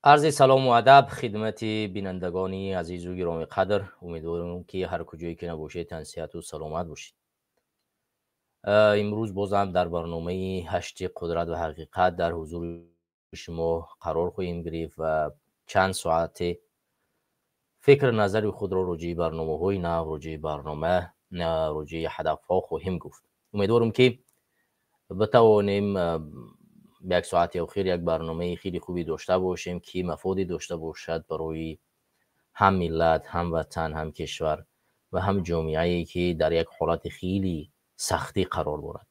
Арзи салому адаб хидмати бинандагони азизу гиромӣ қадр. Умедворем, ки ҳар куҷое ки набошед, тансиҳату саломат бошед. Имрӯз бозам дар барномаи ҳашти қудрат ва ҳақиқат дар ҳузури шумо қарор хоҳем гирифт ва чанд соате фикр назари худро роҷеи барномаҳои нав, роҷеи барнома, роҷеи ҳадафҳо хоҳем гуфт. Умедворем, ки битавонем як соати охир як барномаи хеле хубе дошта бошем, ки мафоде дошта бошад барои ҳам миллат, ҳам ватан, ҳам кишвар ва ҳам ҷомеае, ки дар як ҳолати хеле сахтӣ қарор дорад.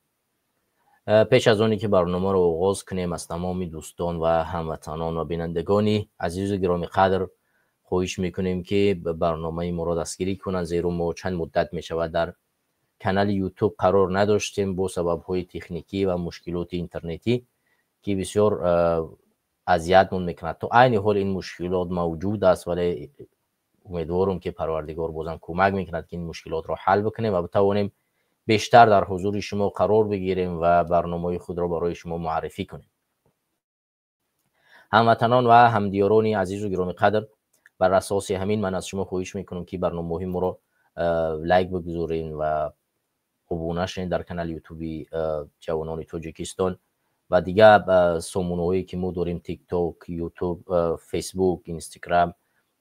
Пеш аз оне ки барномаро оғоз кунем, аз тамоми дӯстон ва ҳамватанон ва бинандагони азизу гиромӣ қадр хоҳиш мекунем, ки барномаи моро дастгирӣ кунанд, зеро мо чанд муддат мешавад дар канали Ютуб қарор надоштем бо сабабҳои техникӣ ва мушкилоти интернетӣ, ки бисёр азиятмон мекунад. То айни ҳол ин мушкилот мавҷуд аст, вале умедворум, ки Парвардигор бозам кӯмак мекунад, ки ин мушкилотро ҳал бикунем ва битавонем бештар дар ҳузури шумо қарор бигирем ва барномаҳои худро барои шумо муаррифӣ кунем. Ҳамватанон ва ҳамдиёрони азизу гиромӣ қадр, бар асоси ҳамин ман аз шумо хоҳиш мекунам, ки барномаҳои моро лайк бигузорем ва обуна шавед дар канали Ютуби Ҷавонони Тоҷикистон ва дигар сомонаҳое, ки мо дорем: Тикток, Ютуб, Фейсбук, Инстаграм.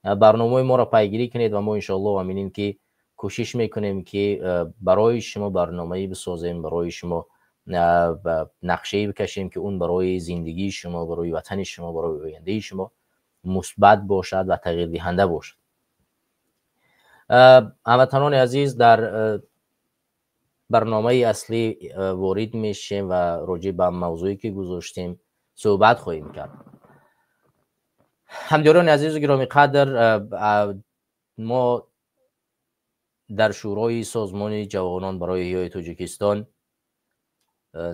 Барномаҳои моро пайгирӣ кунед ва мо иншоаллоҳ аминем, ки кӯшиш мекунем, ки барои шумо барномае бисозем, барои шумо нақшае бикашем, ки он барои зиндагии шумо, барои ватани шумо, барои ояндаи шумо мусбат бошад ва тағйирдиҳанда бошад. Ҳамватанони азиз, дар барномаи аслӣ ворид мешем ва роҷеъ ба мавзӯе, ки гузоштем, суҳбат хоҳем кард. Ҳамдиёрони азизу гиромӣ қадр, мо дар Шӯрои Созмони Ҷавонон барои эҳёи Тоҷикистон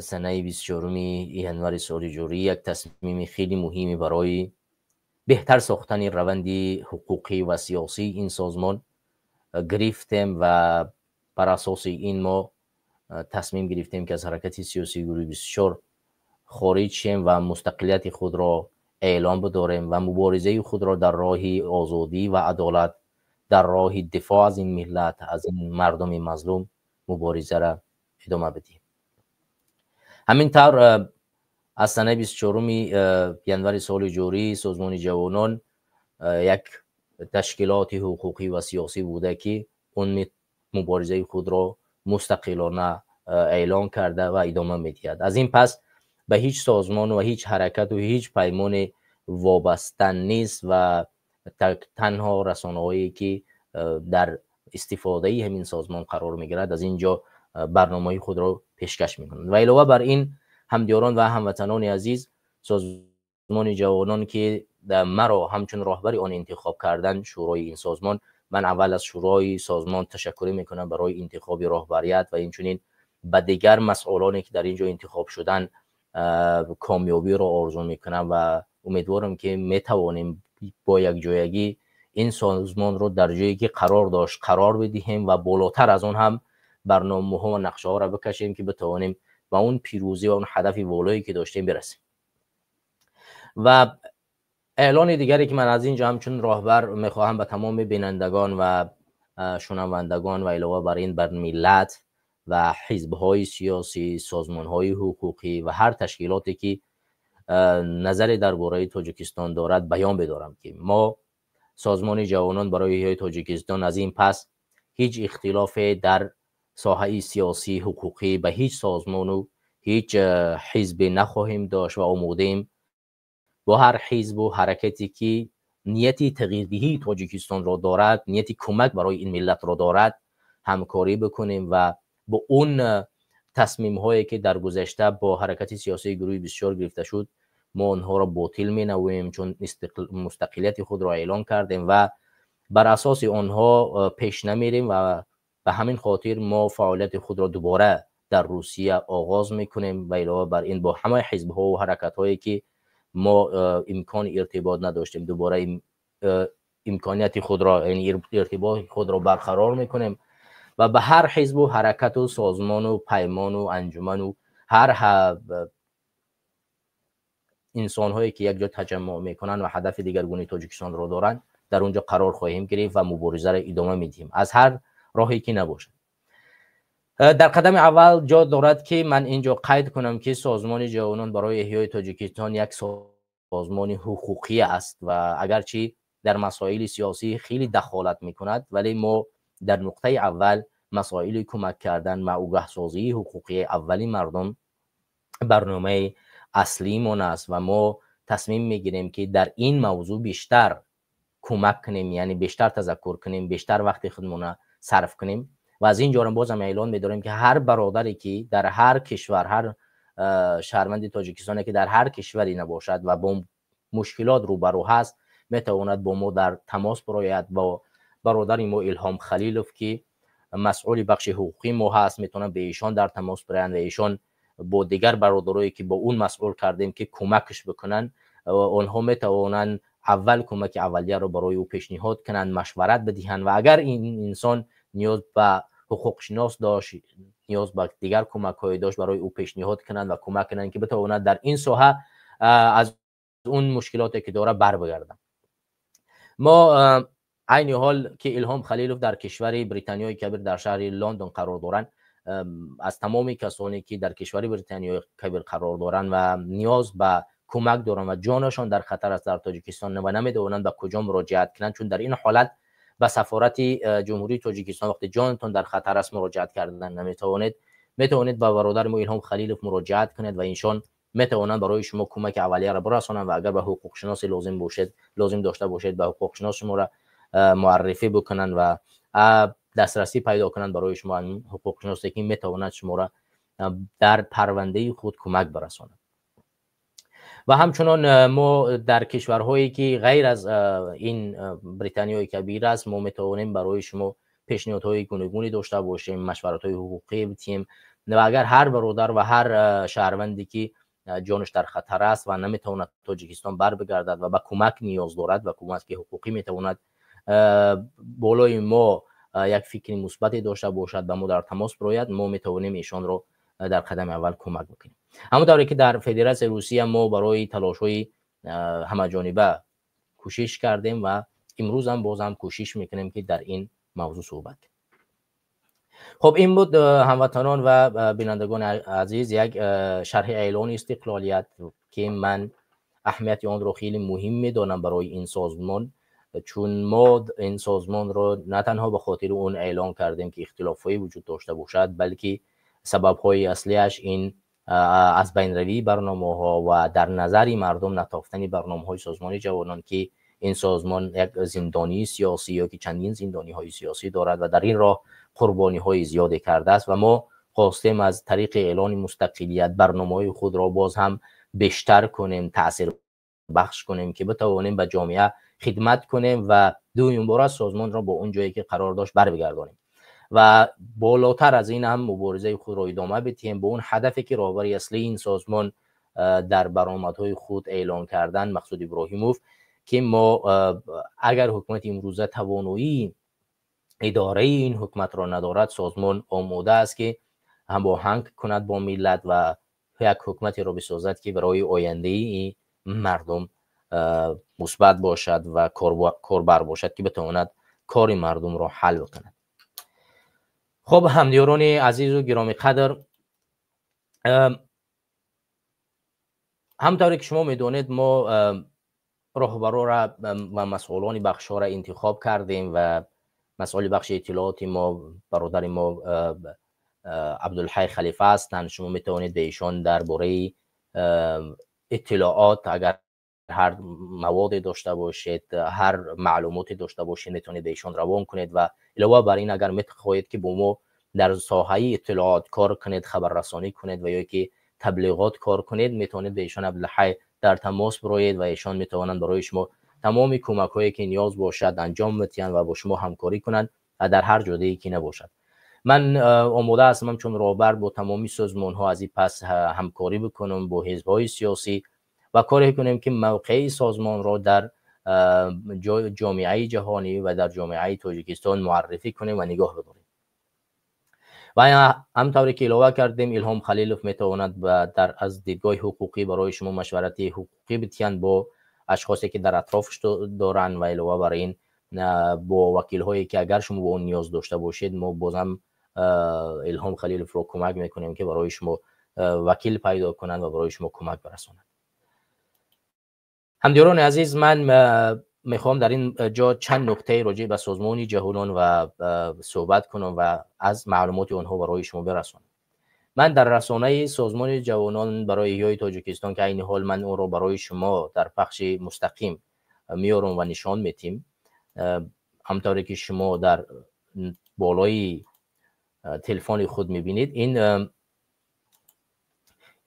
санаи 24 январи соли ҷорӣ як тасмими хеле муҳиме барои беҳтар сохтани раванди ҳуқуқӣ ва сиёсии ин созмон гирифтем ва бар асоси ин мо тасмим гирифтем, ки аз ҳаракати сиёсии гурӯҳи 24 хориҷ шем ва мустақилияти худро эълон бидорем ва муборизаи худро дар роҳи озодӣ ва адолат, дар роҳи дифоъ аз ин миллат, аз ин мардуми мазлум муборизаро идома бидиҳем. Ҳамин тавр, аз санаи 24 январи соли ҷорӣ Созмони Ҷавонон як ташкилоти ҳуқуқӣ ва сиёсӣ буда, ки он муборизаи худро мустақилона эълон карда ва идома медиҳад. Аз ин пас ба ҳеҷ созмон ва ҳеҷ ҳаракату ҳеҷ паймоне вобаста нест ва танҳо расонаҳое, ки дар истифодаи ҳамин созмон қарор мегирад, аз ин ҷо барномаҳои худро пешкаш мекунанд. Ва илова бар ин, ҳамдиёрон ва ҳамватанони азиз, Созмони Ҷавонон, ки маро ҳамчун роҳбари он интихоб кардан, шӯрои ин созмон, ман аввал аз шӯрои созмон ташаккурӣ мекунам барои интихоби роҳбарият ва инчунин ба дигар масъулоне, ки дар ин ҷо интихоб шуданд, комёбиро орзу мекунам ва умедворам, ки метавонем бо якҷоягӣ ин созмонро дар ҷое, ки қарор дошт, қарор бидиҳем ва болотар аз он ҳам барномаҳо ва нақшаҳоро бикашем, ки битавонем ба он пирӯзӣ ва он ҳадафи волое, ки доштем, бирасем. Ва эълони дигаре, ки ман аз ин ҷо ҳамчун роҳбар мехоҳам ба тамоми бинандагон ва шунавандагон ва илова бар ин бар миллат ва ҳизбҳои сиёсӣ, созмонҳои ҳуқуқӣ ва ҳар ташкилоте, ки назаре дар бораи Тоҷикистон дорад, баён бидорам, ки мо, Созмони Ҷавонон барои эҳёи Тоҷикистон, аз ин пас ҳеҷ ихтилофе дар соҳаи сиёсӣ, ҳуқуқӣ ба ҳеҷ созмону ҳеҷ ҳизбе нахоҳем дошт ва омодаем با هر حزب و حرکتی که نیت تغییردهی تاجیکستان را دارد، نیت کمک برای این ملت را دارد همکاری بکنیم و با اون تصمیم هایی که در گذشته با حرکت سیاسی گروه 24 گرفته شد ما آنها را باطل می نماییم، چون مستقلیت خود را اعلان کردیم و بر اساس آنها پیش نمیریم و به همین خاطر ما فعالیت خود را دوباره در روسیه آغاز میکنیم و علاوه بر این با همه حزب ها و حرکت هایی که ما امکان ارتباط نداشتیم دوباره امکانیت خود را، یعنی ارتباط خود را برقرار میکنیم و به هر حزب و حرکت و سازمان و پیمان و انجمن و هر انسان هایی که یک جا تجمع میکنن و هدف دیگرگونی تاجیکستان را دارند در اونجا قرار خواهیم گرفت و مبارزه را ادامه میدهیم از هر راهی که نباشد. در قدم اول جا دارد که من اینجا قید کنم که سازمان جوانان برای احیای تاجیکستان یک سازمان حقوقی است و اگرچه در مسائل سیاسی خیلی دخالت میکند، ولی ما در نقطه اول مسائل کمک کردن و آگاه‌سازی حقوقی اولی مردم برنامه اصلی من است و ما تصمیم میگیریم که در این موضوع بیشتر کمک کنیم، یعنی بیشتر تذکر کنیم، بیشتر وقت خودمون صرف کنیم. و از اینجا هم بازم اعلان می‌داریم که هر برادری که در هر کشور، هر شهروند تاجیکستانی که در هر کشوری نباشد و با مشکلات روبرو هست میتواند با ما در تماس برآید. با برادر ما الهام خلیلوف که مسئول بخش حقوقی ما هست میتونن به ایشان در تماس برایند و ایشان با دیگر برادرایی که با اون مسئول کردیم که کمکش بکنن، آنها میتوانند اول کمک اولیه رو برای او پیشنهاد کنند، مشورت بدهند و اگر این انسان نیاز به حقوق شناس داشت، نیاز به دیگر کمک های داشت، برای او پیشنهاد کنند و کمک کنند که بتواند در این ساحه از اون مشکلاتی که داره بر بگردند. ما عین حال که الهام خلیلوف در کشور بریتانیای کبیر در شهر لندن قرار دارند، از تمام کسانی که در کشور بریتانیای کبیر قرار دارند و نیاز به کمک دارند و جانشان در خطر است در تاجیکستان و نمیدونند به کجا مراجعت کنند، چون در این حالت به سفارت جمهوری تاجیکستان وقتی جانتان در خطر است مراجعت کردن نمیتوانید، میتوانید به برادر ما الهام خلیلوف مراجعت کنید و اینشان میتوانند برای شما کمک اولیه را برسانند و اگر به حقوق شناس لازم باشد، لازم داشته باشید، به حقوق شناس شما را معرفی بکنند و دسترسی پیدا کنند برای شما حقوق شناسی که میتواند شما را در پرونده خود کمک برساند. و همچنان ما در کشورهایی که غیر از این بریتانیای کبیر است ما میتوانیم برای شما پیشنهادهای گوناگونی داشته باشیم، مشورت‌های حقوقی بدیم و اگر هر برادر و هر شهروندی که جانش در خطر است و نمیتواند تاجیکستان بر بگردد و به کمک نیاز دارد و کمک حقوقی میتواند بالای ما یک فکر مثبتی داشته باشد، به ما در تماس برآید، ما میتوانیم ایشان را در قدم اول کمک بکنیم. همونطوری که در فدراسیون روسیه ما برای تلاش‌های همه‌جانبه کوشش کردیم و امروز هم باز هم کوشش میکنیم که در این موضوع صحبت کنیم. خب این بود هموطنان و بینندگان عزیز یک شرح اعلان استقلالیت که من اهمیت آن رو خیلی مهم میدانم برای این سازمان، چون ما این سازمان رو نه تنها به خاطر اون اعلان کردیم که اختلاف‌هایی وجود داشته باشد، بلکه سبب‌های اصلیش این از بین روی برنامه‌ها و در نظر مردم نتافتن برنامه‌های سازمان جوانان که این سازمان یک زندانی سیاسی یا که چندین زندانی‌های سیاسی دارد و در این راه قربانی‌های زیادی کرده است و ما خواستیم از طریق اعلان مستقلیت برنامه‌های خود را باز هم بیشتر کنیم، تاثیر بخش کنیم که بتوانیم به جامعه خدمت کنیم و دوم بار سازمان را با اون جایی که قرار داشت بر بگردانیم و بالاتر از این هم مبارزه خود را ادامه بدهیم به اون هدفی که راهبر اصلی این سازمان در برآمدهای خود اعلان کردن، مقصود ابراهیموف، که ما اگر حکومت امروزه توانایی اداره این حکومت را ندارد، سازمان آماده است که هماهنگ کند با ملت و یک حکومتی را بسازد که برای آینده این مردم مثبت باشد و کاربر باشد که بتواند کار مردم را حل بکند. خب همدیاران عزیز و گرامی قدر، همطوری که شما میدونید ما راهبرا را و مسئولان بخش ها را انتخاب کردیم و مسئول بخش اطلاعات ما برادر ما عبدالحی خلیفه هستند. شما میتوانید به ایشان درباره اطلاعات اگر ҳар маводе дошта бошед, ҳар маълумоте дошта бошед, метавонед ба эшон равон кунед. Ва илова бар ин, агар мехоҳед, ки бо мо дар соҳаи иттилоот кор кунед, хабаррасонӣ кунед ва ё ки таблиғот кор кунед, метавонед ба эшон Абдулҳай дар тамос бироед ва эшон метавонанд барои шумо тамоми кӯмакҳое, ки ниёз бошад, анҷом медиҳанд ва бо шумо ҳамкорӣ кунанд дар ҳар ҷодае ки набошад. Ман омода ҳастам, ҳамчун роҳбар, бо тамоми созмонҳо аз ин пас ҳамкорӣ бикунам, бо ҳизбҳои сиёсӣ, ва коре кунем, ки мавқеи созмонро дар ҷомеаи ҷаҳонӣ ва дар ҷомеаи Тоҷикистон муаррифӣ кунем ва нигоҳ бидорем. Ва ҳамтавре ки илова кардем, Илҳом Халилов метавонад аз дидгоҳи ҳуқуқӣ барои шумо машварати ҳуқуқӣ бидиҳанд бо ашхосе, ки дар атрофш доранд, ва илова бар ин бо вакилҳое, ки агар шумо ба он ниёз дошта бошед, мо бозам Илҳом Халиловро кӯмак мекунем, ки барои шумо вакил пайдо кунанд ва барои шумо кӯмак барасонанд. Ҳамдиёрони азиз, ман мехоҳам дар ин ҷо чанд нуктае роҷеъ ба созмони ҷаҳонон ва суҳбат кунам ва аз маълумоти онҳо барои шумо бирасонам. Ман дар расонаи созмони ҷавонон барои эҳёи Тоҷикистон, ки айни ҳол ман онро барои шумо дар пахши мустақим меорам ва нишон метим, ҳамтавре ки шумо дар болои телефони худ мебинед,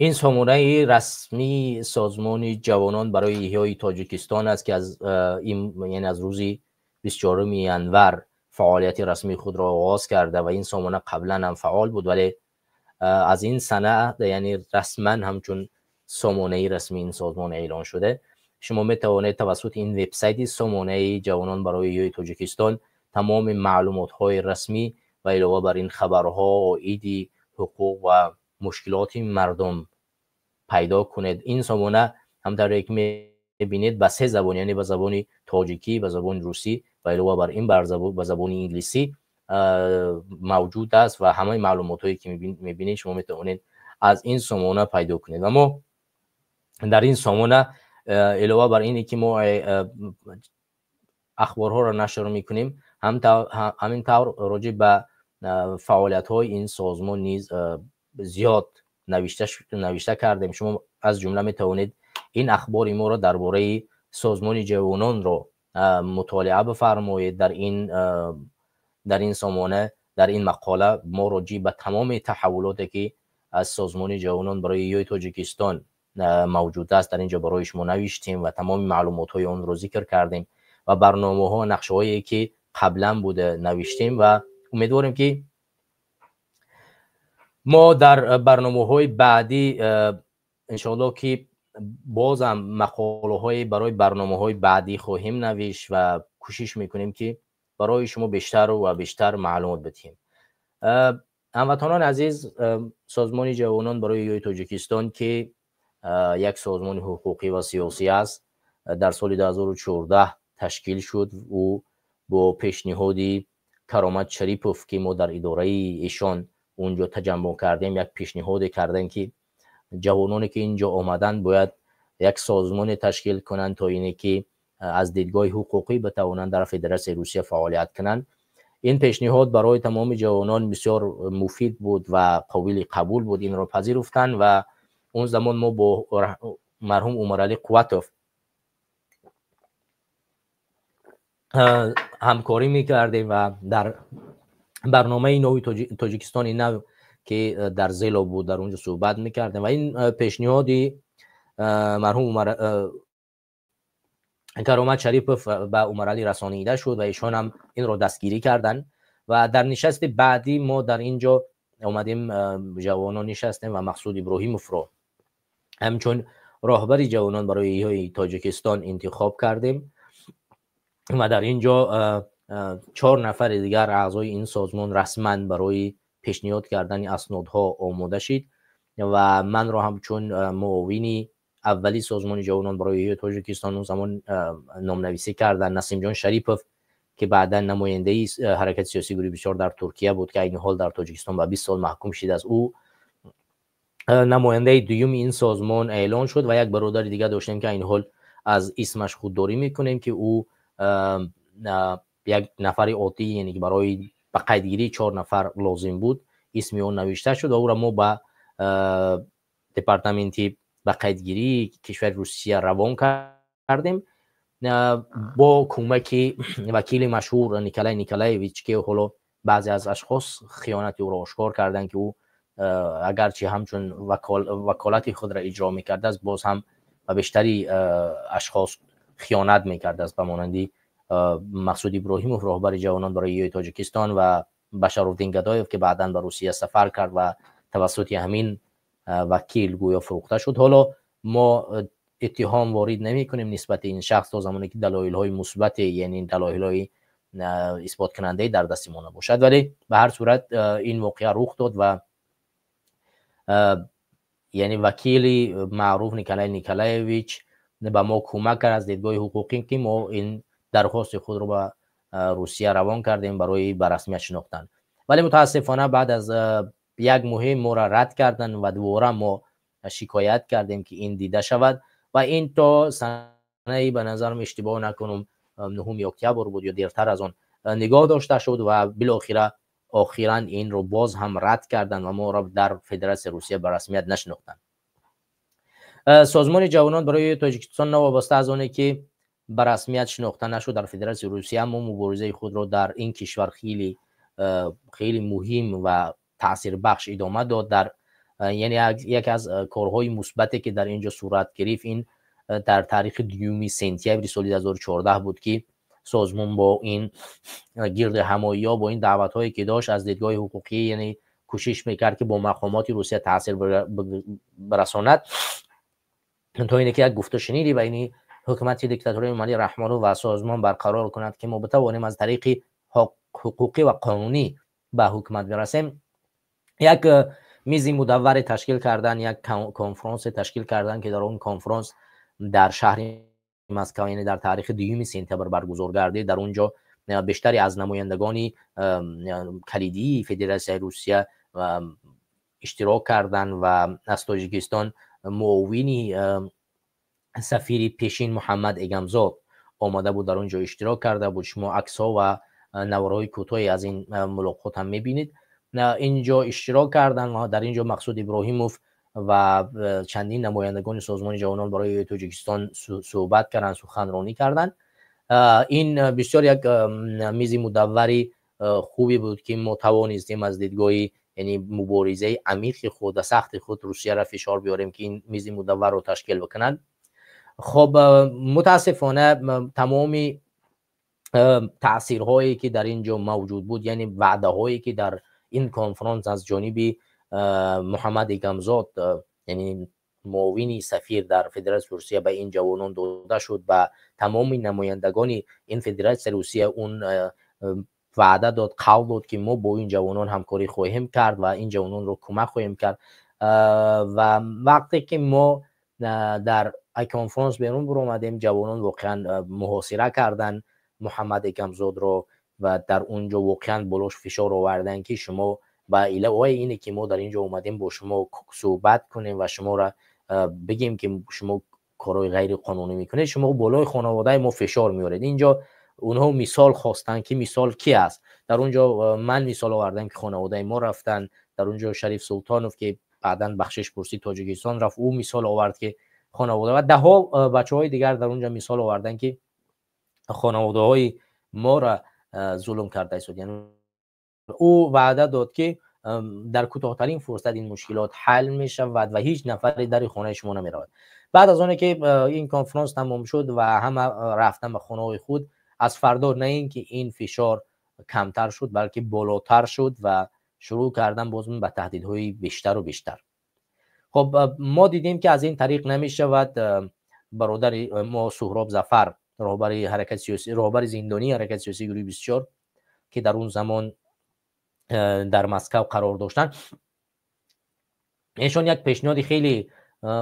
ин сомонаи расмии созмони ҷавонон барои эҳёи Тоҷикистон аст, ки яъне аз рӯзи 24 январ фаъолияти расмии худро оғоз карда. Ва ин сомона қаблан ҳам фаъол буд, вале аз ин сана, яъне расман ҳамчун сомонаи расмии ин созмон эълон шуда. Шумо метавонед тавассути ин вебсайти сомонаи ҷавонон барои эҳёи Тоҷикистон тамоми маълумотҳои расмӣ ва илова бар ин хабарҳо оиди ҳуқуқ ва мушкилоти мардум пайдо кунед. Ин сомона, ҳамтавре ки мебинед, ба се забон, яъне ба забони тоҷикӣ, ба забони русӣ ва илова бар ин ба забони инглисӣ мавҷуд аст. Ва ҳамаи маълумотҳое, ки мебинед, шумо метавонед аз ин сомона пайдо кунед. Ва мо дар ин сомона, илова бар ине ки мо ахборҳоро нашр мекунем, ҳамин тавр роҷеъ ба фаъолиятҳои ин созмон низ зиёд навишта кардем. Шумо аз ҷумла метавонед ин ахбори моро дар бораи созмони ҷавононро мутолиа бифармоед. Дар ин сомона, дар ин мақола мо роҷеъ ба тамоми таҳаввулоте, ки аз созмони ҷавонон барои эҳёи Тоҷикистон мавҷуд аст, дар ин ҷо барои шумо навиштем ва тамоми маълумотҳои онро зикр кардем ва барномаҳо, нақшаҳое, ки қаблан буда, навиштем. Ва умедворем, ки мо дар барномаҳои баъдӣ, иншоалло, ки бозам мақолаҳои барои барномаҳои баъдӣ хоҳем навишт ва кӯшиш мекунем, ки барои шумо бештару ва бештар маълумот бидиҳем. Ҳамватанони азиз, созмони ҷавонон барои эҳёи Тоҷикистон, ки як созмони ҳуқуқӣ ва сиёсӣ аст, дар соли 2014 ташкил шуд. Ӯ бо пешниҳоди Каромат Шарипов, ки мо дар идораи эшон унҷо таҷаммуъ кардем, як пешниҳоде кардем, ки ҷавононе, ки инҷо омаданд, бояд як созмоне ташкил кунанд, то ине ки аз дидгоҳи ҳуқуқӣ битавонанд дар Федератсияи Русия фаъолият кунанд. Ин пешниҳод барои тамоми ҷавонон бисёр муфид буд ва қобили қабул буд, инро пазируфтанд. Ва он замон мо бо марҳум Умаралӣ Қувватов ҳамкорӣ мекардем ва дар барномаи нави Тоҷикистони нав, ки дар Зело буд, дар онҷо суҳбат мекардем. Ва ин пешниҳоди марҳум Каромат Шарипов ба Умаралӣ расонида шуд ва эшон ҳам инро дастгирӣ карданд. Ва дар нишасти баъдӣ мо дар ин ҷо омадем, ҷавонон нишастем ва Мақсуд Иброҳимовро ҳамчун роҳбари ҷавонон барои эҳёи Тоҷикистон интихоб кардем. Ва дар ин ҷо чор нафари дигар аъзои ин созмон расман барои пешниҳод кардани аснодҳо омода шид ва манро ҳамчун муовини аввали созмони ҷавонон барои эҳёи Тоҷикистон он замон номнависӣ карданд. Насимҷон Шарипов, ки баъдан намояндаи ҳаракати сиёсии гурӯҳи 24 дар Туркия буд, ки айни ҳол дар Тоҷикистон ба 20 сол маҳкум шидааст, ӯ намояндаи дуюми ин созмон эълон шуд. Ва як бародари дигар доштем, ки айни ҳол аз исмаш худдорӣ мекунем, ки ӯ як нафари оддӣ, яъне ки барои ба қайдгирии чор нафар лозим буд, исми ӯ навишта шуд ва ӯро мо ба департаменти ба қайдгирии кишвари Русия равон. кардем бо кӯмаки вакили машҳур Николай Николаевич, ки ҳоло баъзе аз ашхос хиёнати ӯро ошкор карданд, ки ӯ агарчи ҳамчун ваколати худро иҷро мекардааст, боз ҳам ба бештари ашхос хиёнат мекардааст, ба монанди Мақсуд Иброҳимов, роҳбари Ҷавонон барои Эҳёи Тоҷикистон, ва Башаровддин Гадоев, ки баъдан ба Русия сафар кард ва тавассути ҳамин вакил гӯё фурӯхта шуд. Ҳоло мо иттиҳом ворид намекунем нисбати ин шахс то замоне ки далоилҳои мусбате, яъне далоилҳои исботкунандае дар дасти мо набошад. Вале ба ҳар сурат ин воқеа рух дод ва яъне вакили маъруф Николай Николаевич ба мо кӯмак кард аз дидгоҳи ҳуқуқӣ, ки мо ин дархости худро ба Русия равон кардем барои ба расмият шинохтан. Вале мутаассифона баъд аз як моҳе моро рад карданд ва дубора мо шикоят кардем, ки ин дида шавад. Ва ин то санаи, ба назарам, иштибоҳ накунам, 9 октябр буд ё дертар аз он, нигоҳ дошта шуд ва билохира охиран инро боз ҳам рад карданд ва моро дар Федератсияи Русия ба расмият нашинохтанд. Созмони Ҷавонон барои Тоҷикистон, новобаста аз оне ки ба расмият шинохта нашуд дар Федератсияи Русия, аммо муборизаи худро дар ин кишвар хеле хеле муҳим ва таъсирбахш идома дод. Дар яъне яке аз корҳои мусбате, ки дар ин ҷо сурат гирифт, ин дар таърихи 2 сентябри соли 2014 буд, ки созмон бо ин гирди ҳамоиҳо, бо ин даъватҳое ки дошт, аз дидгоҳи ҳуқуқӣ, яъне кӯшиш мекард, ки бо мақомоти Русия таъсир бирасонад, то ине ки як гуфтушуниди байни ҳукумати диктатории Эмомалӣ Раҳмонов ва созмон барқарор кунад, ки мо битавонем аз тариқи ҳуқуқӣ ва қонунӣ ба ҳукумат бирасем. Як мизи мудавваре ташкил кардан, як конфронсе ташкил кардан, ки дар он конфронс дар шаҳри Москва, яъне дар таърихи 2 сентябр баргузор гардид. Дар он ҷо бештаре аз намояндагони калидии Федератсияи Русия иштирок карданд ва аз Тоҷикистон муовини сафири пешин Муҳаммад Эгамзод омада буд, дар он ҷо иштирок карда буд. Шумо аксҳо ва наворҳои кӯтоҳе аз ин мулоқот ҳам мебинед. Инҷо иштирок карданд ва дар ин ҷо Мақсуд Иброҳимов ва чандин намояндагони Созмони Ҷавонон барои Тоҷикистон суҳбат карданд, суханронӣ карданд. Ин бисёр як мизи мудаввари хубе буд, ки мо тавонистем аз дидгоҳи, яъне, муборизаи амиқи худ ва сахти худ Русияро фишор биёрем, ки ин мизи мудавварро ташкил бикунанд. Хоб, мутаассифона тамоми таъсирҳое, ки дар ин ҷо мавҷуд буд, яъне ваъдаҳое, ки дар ин конфронс аз ҷониби Муҳаммад Эгамзод, яъне муовини сафир дар Федератсияи Русия, ба ин ҷавонон дода шуд, ба тамоми намояндагони ин Федератсияи Русия он ваъда дод, қавл дод, ки мо бо ин ҷавонон ҳамкорӣ хоҳем кард ва ин ҷавононро кӯмак хоҳем кард. Ва вақте ки мо дар конфронс берун биромадем, ҷавонон воқеан муҳосира карданд Муҳаммад Эгамзодро ва дар он ҷо воқеан болош фишор оварданд, ки шумо ба иловаи ине ки мо дар ин ҷо омадем бо шумо суҳбат кунем ва шуморо бигем, ки шумо корҳои ғайриқонунӣ мекунед, шумо болои хонаводаи мо фишор меоред. Инҷо онҳо мисол хостанд, ки мисол ки аст. Дар он ҷо ман мисол овардам, ки хонаводаи мо рафтанд. Дар он ҷо Шариф Султонов, ки баъдан бахшиш пурсид, Тоҷикистон рафт, ӯ мисол овард, ки хонавода ва даҳҳо бачаҳои дигар дар он ҷо мисол оварданд, ки хонаводаҳои моро зулм карда истод. Ӯ ваъда дод, ки дар кӯтоҳтарин фурсат ин мушкилот ҳал мешавад ва ҳеҷ нафаре дари хонаи шумо намеравад. Баъд аз оне ки ин конфронс тамом шуд ва ҳама рафтан ба хонаҳои худ, аз фардо на ин ки ин фишор камтар шуд, балки болотар шуд ва шурӯъ кардан боз ба таҳдидҳои бештару бештар. Хоб, мо дидем, ки аз ин тариқ намешавад. Бародари мо Суҳроб Зафар, роҳбари ҳаракати сиёсӣ, роҳбари зиндонии ҳаракати сиёсии гурӯҳи 24, ки дар он замон дар Москав қарор доштанд, эшон як пешниҳоди хеле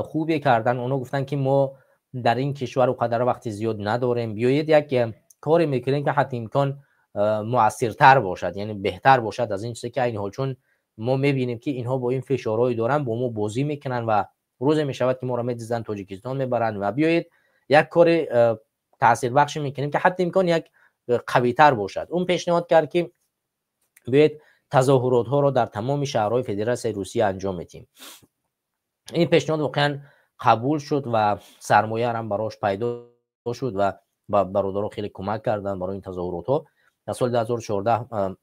хубе карданд. Онҳо гуфтанд, ки мо дар ин кишвар қадар вақти зиёд надорем, биёед, як коре мекунем, ки ҳатти имкон муассиртар бошад, яъне беҳтар бошад аз ин чизе, ки айни ҳол, чун мо мебинем, ки инҳо бо ин фишорҳое доранд, бо мо бозӣ мекунанд ва рӯзе мешавад, ки моро медизанд, Тоҷикистон мебаранд, ва биёед, як кори таъсирбахше мекунем, ки ҳатти имкон як қавитар бошад. Он пешниҳод кард, ки биёед, тазоҳуротҳоро дар тамоми шаҳрҳои Федератсияи Русия анҷом медиҳем. Ин пешниҳод воқеан қабул шуд ва сармояам барош пайдо шуд ва ба бародарон хеле кӯмак карданд барои ин тазоҳуротҳо. Дар соли 2014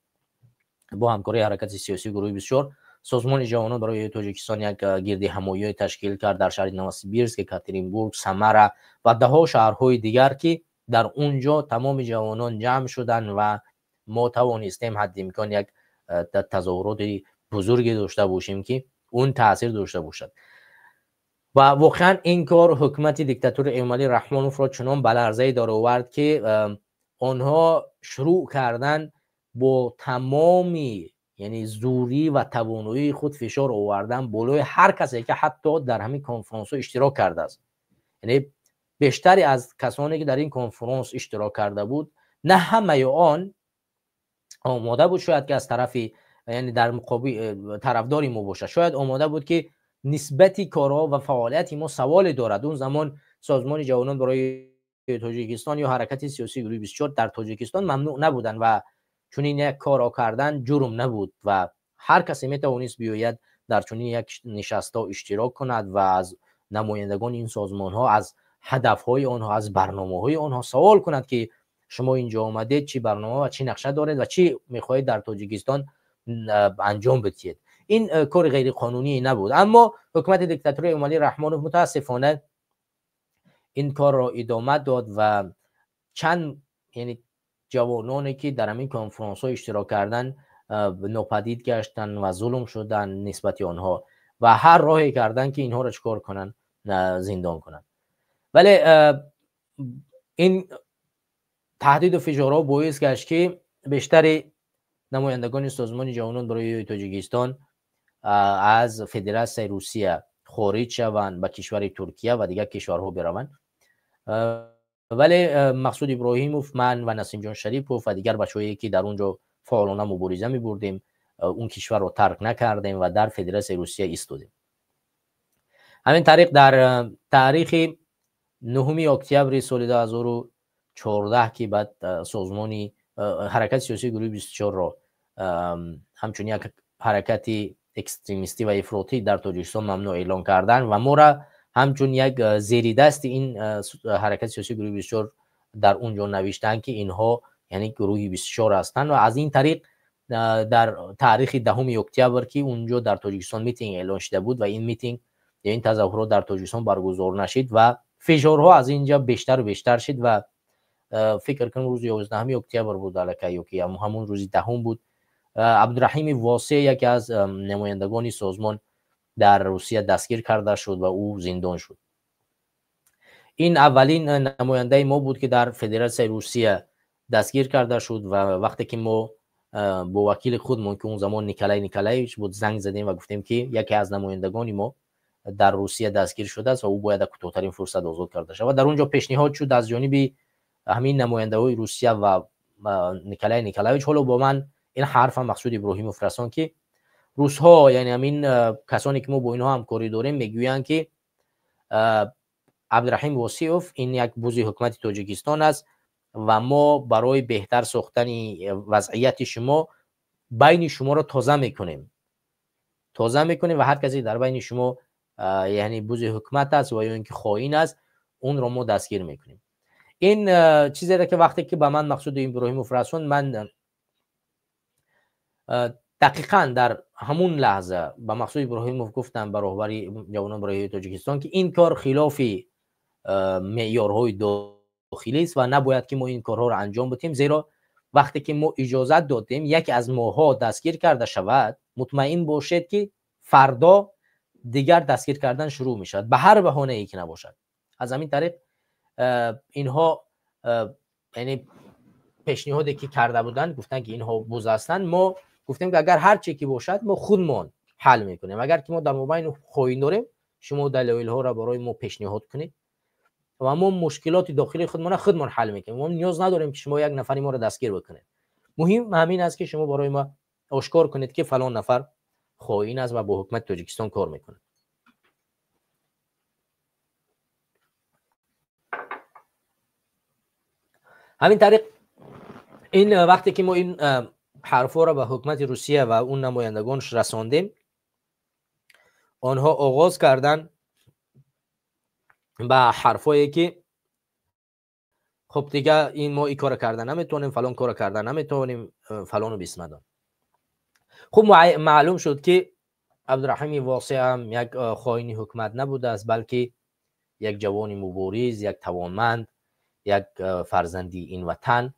бо ҳамкории ҳаракати сиёсии гурӯҳи 24 созмони ҷавонон барои Тоҷикистон як гирди ҳамоиё ташкил кард дар шаҳри Новосибирск, Екатеринбург, Самара ва даҳҳо шаҳрҳои дигар, ки дар он ҷо тамоми ҷавонон ҷамъ шуданд ва мо тавонистем ҳадди имкон як тазоҳуроти бузурге дошта бошем, ки он таъсир дошта бошад. Ва воқеан ин кор ҳукумати диктатури Эмомалӣ Раҳмоновро чунон ба ларзае даровард, ки онҳо шурӯъ карданд бо тамоми, яъне зӯрӣ ва тавоноии худ фишор овардан болои ҳар касе, ки ҳатто дар ҳамин конференсҳо иштирок кардааст. Яъне бештаре аз касоне ки дар ин конференс иштирок карда буд, на ҳамаи он омода буд шояд ки аз тарафи, яъне дар муқобил тарафдори мо бошад, шояд омода буд ки нисбати корҳо ва фаъолияти мо саволе дорад. Он замон созмони ҷавонон барои Тоҷикистон ё ҳаракати сиёсии гурӯҳи 24 дар Тоҷикистон мамнӯъ набуданд ва чунин як корро кардан ҷурм набуд ва ҳар касе метавонист биёяд дар чунин як нишастҳо иштирок кунад ва аз намояндагони ин созмонҳо, аз ҳадафҳои онҳо, аз барномаҳои онҳо савол кунад, ки шумо инҷо омадед, чӣ барнома ва чӣ нақша доред ва чӣ мехоҳед дар Тоҷикистон анҷом бидиҳед. Ин кори ғайриқонунӣ набуд, аммо ҳукумати диктатури Эмомалӣ Раҳмонов мутаассифона ин корро идома дод ва чанд, яъне ҷавононе ки дар ҳамин конференсҳо иштирок карданд, нопадид гаштанд ва зулм шуданд нисбати онҳо ва ҳар роҳе карданд, ки инҳоро чӣ кор кунанд, зиндон кунанд. Вале ин таҳдиду фишорҳо боис гашт, ки бештари намояндагони созмони ҷавонон барои Тоҷикистон аз Федератсияи Русия хориҷ шаванд, ба кишвари Туркия ва дигар кишварҳо бираванд. Вале Мақсуд Иброҳимов, ман ва Насимҷон Шарипов ва дигар бачаҳое, ки дар он ҷо фаъолона мубориза мебурдем, он кишварро тарк накардем ва дар Федератсияи Русия истодем. Ҳамин тариқ дар таърихи 9 октябри соли 2014, ки баъд созмони ҳаракати сиёсии гурӯҳи 24-ро ҳамчун як ҳаракати экстремистӣ ва ифротӣ дар Тоҷикистон мамнӯъ эълон карданд ва моро ҳамчун як зеридасти ин ҳаракати сиёсии гурӯҳи 24 дар он ҷо навиштанд, ки инҳо яъне гурӯҳи 24 ҳастанд. Ва аз ин тариқ дар таърихи 10 октябр, ки он ҷо дар Тоҷикистон митинг эълон шуда буд ва ин митинг ё ин тазоҳурот дар Тоҷикистон баргузор нашид ва фишорҳо аз ин ҷо бештару бештар шид ва фикр кунам, рӯзи 11 октябр буд аллакай ё ки ҳамон рӯзи 10 буд, Абдураҳими Восеъ, яке аз намояндагони созмон дар Русия, дастгир карда шуд ва ӯ зиндон шуд. Ин аввалин намояндаи мо буд, ки дар Федератсияи Русия дастгир карда шуд. Ва вақте ки мо бо вакили худмон, ки он замон Николай Николаевич буд, занг задем ва гуфтем, ки яке аз намояндагони мо дар Русия дастгир шудааст ва ӯ бояд дар кӯтоҳтарин фурсат озод карда шавад, дар он ҷо пешниҳод шуд аз ҷониби ҳамин намояндаҳои Русия ва Николай Николаевич. Ҳоло бо ман ин ҳарфа Мақсуд Иброҳимов расон, ки русҳо, яъне ҳамин касоне ки мо бо инҳо ҳамкорӣ дорем, мегӯянд, ки Абдураҳим Восиев ин як бузи ҳукумати Тоҷикистон аст ва мо барои беҳтар сохтани вазъияти шумо байни шуморо тоза мекунем, тоза мекунем ва ҳар касе дар байни шумо, яъне бузи ҳукумат аст ва ё ин ки хоин аст, онро мо дастгир мекунем. Ин чизеро ки вақте ки ба ман Мақсуди Иброҳимов расон, ман дақиқан дар ҳамун лаҳза ба Мақсуд Иброҳимов гуфтам, ба роҳбари ҷавонон барои Тоҷикистон, ки ин кор хилофи меъёрҳои дохилист ва набояд ки мо ин корҳоро анҷом бидиҳем, зеро вақте ки мо иҷозат додем яке аз моҳо дастгир карда шавад, мутмаин бошед, ки фардо дигар дастгир кардан шурӯъ мешавад, ба ҳар баҳонае ки набошад. Аз ҳамин тариқ инҳо, яъне пешниҳоде ки карда буданд, гуфтанд, ки инҳо буз ҳастанд. Мо гуфтем, ки агар ҳар че ки бошад, мо худмон ҳал мекунем. Агар ки мо дар мобайни хоин дорем, шумо далоилҳоро барои мо пешниҳод кунед ва мо мушкилоти дохили худмонро худмон ҳал мекунем. Мо ниёз надорем, ки шумо як нафари моро дастгир бикунед. Муҳим ҳамин аст, ки шумо барои мо ошкор кунед, ки фалон нафар хоин аст ва бо ҳукумати Тоҷикистон кор мекунад. Ҳамин тариқ ин вақте ки мо ин ҳарфҳоро ба ҳукумати Русия ва он намояндагонаш расондем, онҳо оғоз карданд ба ҳарфҳое ки Хуб, дига ин мо ин кора карда наметавонем, фалон кора карда наметавонем, фалону бисмадон. Хуб, маълум шуд, ки Абдураҳими Восеъ ҳам як хоини ҳукумат набудааст, балки як ҷавони мубориз, як тавонманд, як фарзанди ин ватан,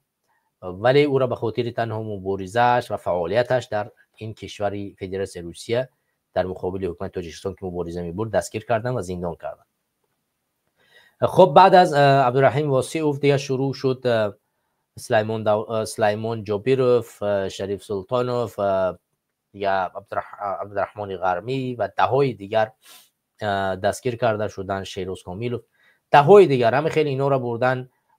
вале ӯро ба хотири танҳо муборизааш ва фаъолияташ дар ин кишвари Федератсияи Русия дар муқобили ҳукумати Тоҷикистон, ки мубориза мебурд, дастгир карданд ва зиндон карданд. Хуб, баъд аз Абдураҳим Восиов дига шурӯъ шуд Сулаймон Ҷобиров, Шариф Султонов, дига Абдураҳмони Ғармӣ ва даҳҳои дигар дастгир карда шуданд, Шерӯз Комилов, даҳҳои дигар. Ҳами хеле инҳоро бурдан.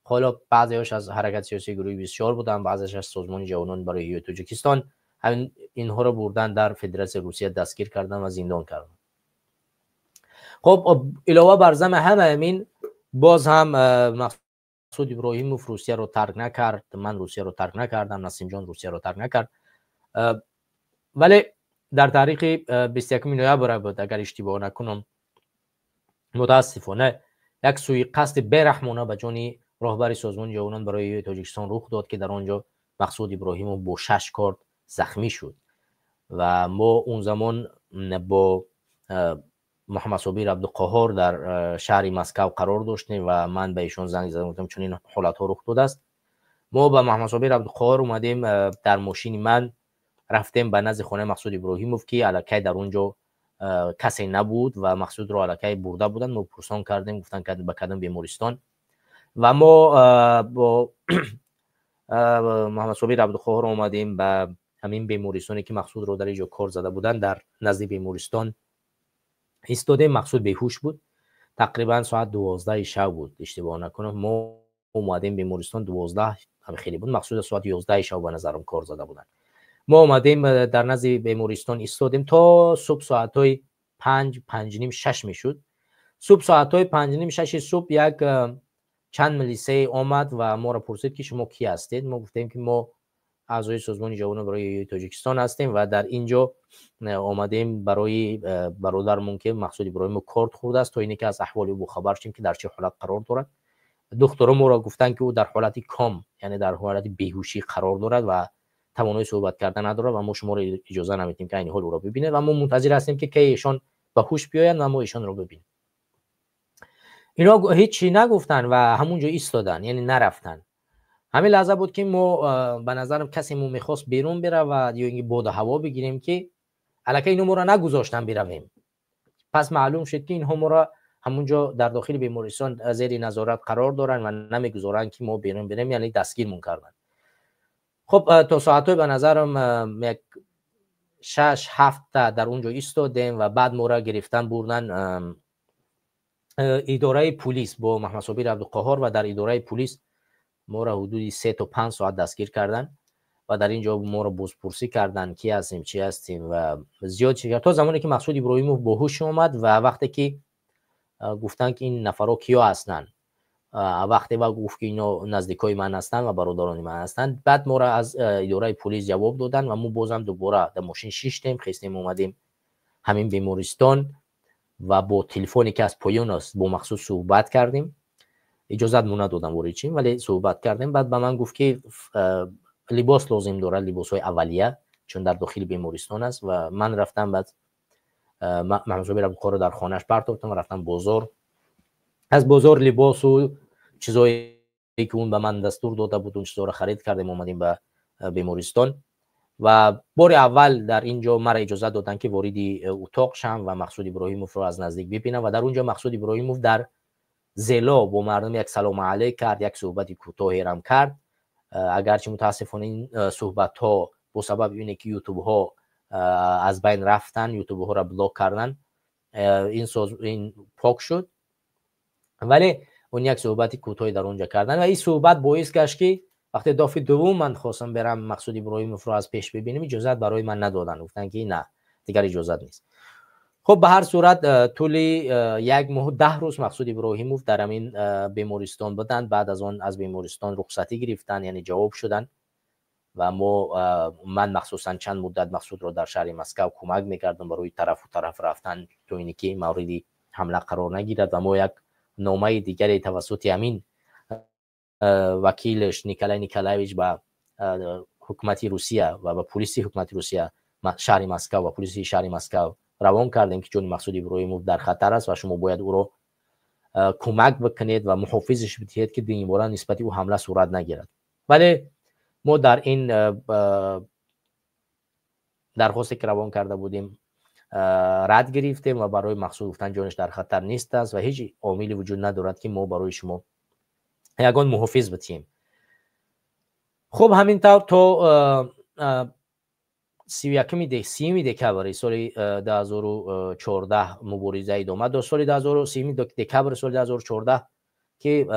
Ҳоло баъзеҳош аз ҳаракати сиёсии гурӯҳи 24 буданд, баъзеаш аз Созмони ҷавонон барои ҳиёи Тоҷикистон. Ҳамин инҳоро бурдан, дар Федератсияи Русия дастгир кардан ва зиндон карданд. Хуб, илова бар зама ҳама ҳамин, боз ҳам Мақсуд Иброҳимов Русияро тарк накард, ман Русияро тарк накардам, Насимҷон Русияро тарк накард, вале дар таърихи 21 ноябр буд, агар иштибоҳ накунам, мутаассифона як сӯиқасди бераҳмона ба ҷони роҳбари Созмони ҷавонон барои Тоҷикистон рух дод, ки дар он ҷо Мақсуд Иброҳимов бо шаш корд захмӣ шуд. Ва мо он замон бо Муҳаммадсобир Абдуқоҳор дар шаҳри Москав қарор доштем ва ман ба эшон занг задам, гуфтам, чунин ҳолатҳо рух додааст. Мо ба Муҳаммадсобир Абдуқоҳор омадем, дар мошини ман рафтем ба назди хонаи Мақсуд Иброҳимов, ки аллакай дар он ҷо касе набуд ва Мақсудро аллакай бурда буданд. Мо пурсон кардем, гуфтанд, ба кадом бемористон. Ва мо бо Муҳаммадсобир Абдуқоҳор омадем ба ҳамин бемористоне, ки Мақсудро дар ин ҷо кор зада буданд. Дар назди бемористон истодем, Мақсуд беҳуш буд. Тақрибан соат 12-и шаб буд, иштибоҳ накунам. Мо омадем бемористон, 12 хеле буд, Мақсуда соати 11-и шаб ба назарам кор зада буданд. Мо омадем, дар назди бемористон истодем то субҳ, соатҳои 5, 5:30, 6 мешуд. Субҳ соатҳои 5:30, 6-и субҳ як чанд милисае омад ва моро пурсид, ки шумо кӣ ҳастед. Мо гуфтем, ки мо аъзои Созмони ҷавонон барои Тоҷикистон ҳастем ва дар ин ҷо омадем барои бародармон, ки Мақсуд Иброҳимов корд хӯрдааст, то ине ки аз аҳволи ӯ бохабар шем, ки дар чӣ ҳолат қарор дорад. Духтуро моро гуфтанд, ки ӯ дар ҳолати кома, яъне дар ҳолати беҳушӣ қарор дорад ва тавонои суҳбат кардан надорад ва мо шуморо иҷоза намедиҳем, ки айни ҳол ӯро бибинед, ва мо мунтазир ҳастем, ки кай эшон ба ҳуш биёянд ва мо эшонро бибинем. Ино ҳеҷ чӣ нагуфтанд ва ҳамун ҷо истоданд, яъне нарафтанд. Ҳамин лаҳза буд, ки мо, ба назарам, касе мо мехост берун биравад ё ин ки боду ҳаво бигирем, ки аллакай ино моро нагузоштанд биравем. Пас маълум шуд, ки инҳо моро ҳамун ҷо дар дохили бемористон зери назорат қарор доранд ва намегузоранд, ки мо берун бирем, яъне дастгирмон карданд. Хуб, то соатҳои, ба назарам, як шаш ҳафта дар он ҷо истодем ва баъд моро гирифтан, бурдан идораи пулис бо Маҳмадсобир Абдуқоҳор ва дар идораи пулис моро ҳудуди 3 то 5 соат дастгир карданд ва дар ин ҷо моро бозпурсӣ карданд, ки ҳастем, чӣ ҳастем ва зиёд чӣ, то замоне ки Мақсуд Иброҳимов бо ҳуш омад. Ва вақте ки гуфтанд, ки ин нафарҳо киё ҳастанд, вақте ва гуфт, ки ино наздикои ман ҳастанд ва бародарони ман ҳастанд, баъд моро аз идораи пулис ҷавоб доданд ва мо бозам дубора дар мошин шиштем, хестем, омадем ҳамин бемористон ва бо телефоне, ки аз поён аст, бо Мақсуд суҳбат кардем. Иҷозат мо надодам ворид шем, вале суҳбат кардем. Баъд ба ман гуфт, ки либос лозим дорад, либосҳои аввалия, чун дар дохили бемористон аст. Ва ман рафтам, баъд Маҳмудсобир Абдуқоҳорро дар хонааш партофтам ва рафтам бозор. Аз бозор либосу чизое, ки он ба ман дастур дода буд, он чизҳоро харид кардем, омадем ба бемористон. Ва бори аввал дар ин ҷо мара иҷозат доданд, ки вориди утоқ шам ва Мақсуд Иброҳимовро аз наздик бибинам. Ва дар он ҷо Мақсуд Иброҳимов дар зело бо мардум як салому алейк кард, як суҳбати кӯтоҳерам кард. Агарчи мутаассифона ин суҳбатҳо бо сабаби ине ки ютубҳо аз байн рафтанд, ютубҳоро блок карданд, ин пок шуд, вале он як суҳбати кӯтоҳе дар он ҷо карданд ва ин суҳбат боис гашт, ки вақте дафъи дуввум ман хостам берам Мақсуд Иброҳимовро аз пеш бибинем, иҷозат барои ман надоданд, гуфтанд, ки на, дигар иҷозат нест. Хуб, ба ҳар сурат, тӯли як моҳу 10 рӯз Мақсуд Иброҳимов дар ҳамин бемористон буданд. Баъд аз он аз бемористон рухсатӣ гирифтанд, яъне ҷавоб шуданд. Ва мо, ман махсусан, чанд муддат Мақсудро дар шаҳри Москав кӯмак мекардам барои тарафу тараф рафтан, то ине ки мавриди ҳамла қарор нагирад. Ва мо як номаи дигаре тавассути ҳамин Вакилаш Николай Николаевич ба ҳукумати Русия ва ба пулиси ҳукумати Русия, шаҳри Москав ва пулиси шаҳри Москав равон кардем, ки ҷони Мақсуд Иброҳимов дар хатар аст ва шумо бояд ӯро кӯмак бикунед ва муҳофизаш бидиҳед, ки дуюмбора нисбати ӯ ҳамла сурат нагирад. Вале мо дар ин дархосте, ки равон карда будем, рад гирифтем ва барои Мақсуд гуфтан, ҷонаш дар хатар нест аст ва ҳеҷ омиле вуҷуд надорад, ки мо барои шумо ягон муҳофиз битиҳем. Хуб, ҳамин тавр то 31-и 30-юми декабри соли 2014 мубориза идома дошт. Соли 2030-юми декабри соли 2014, ки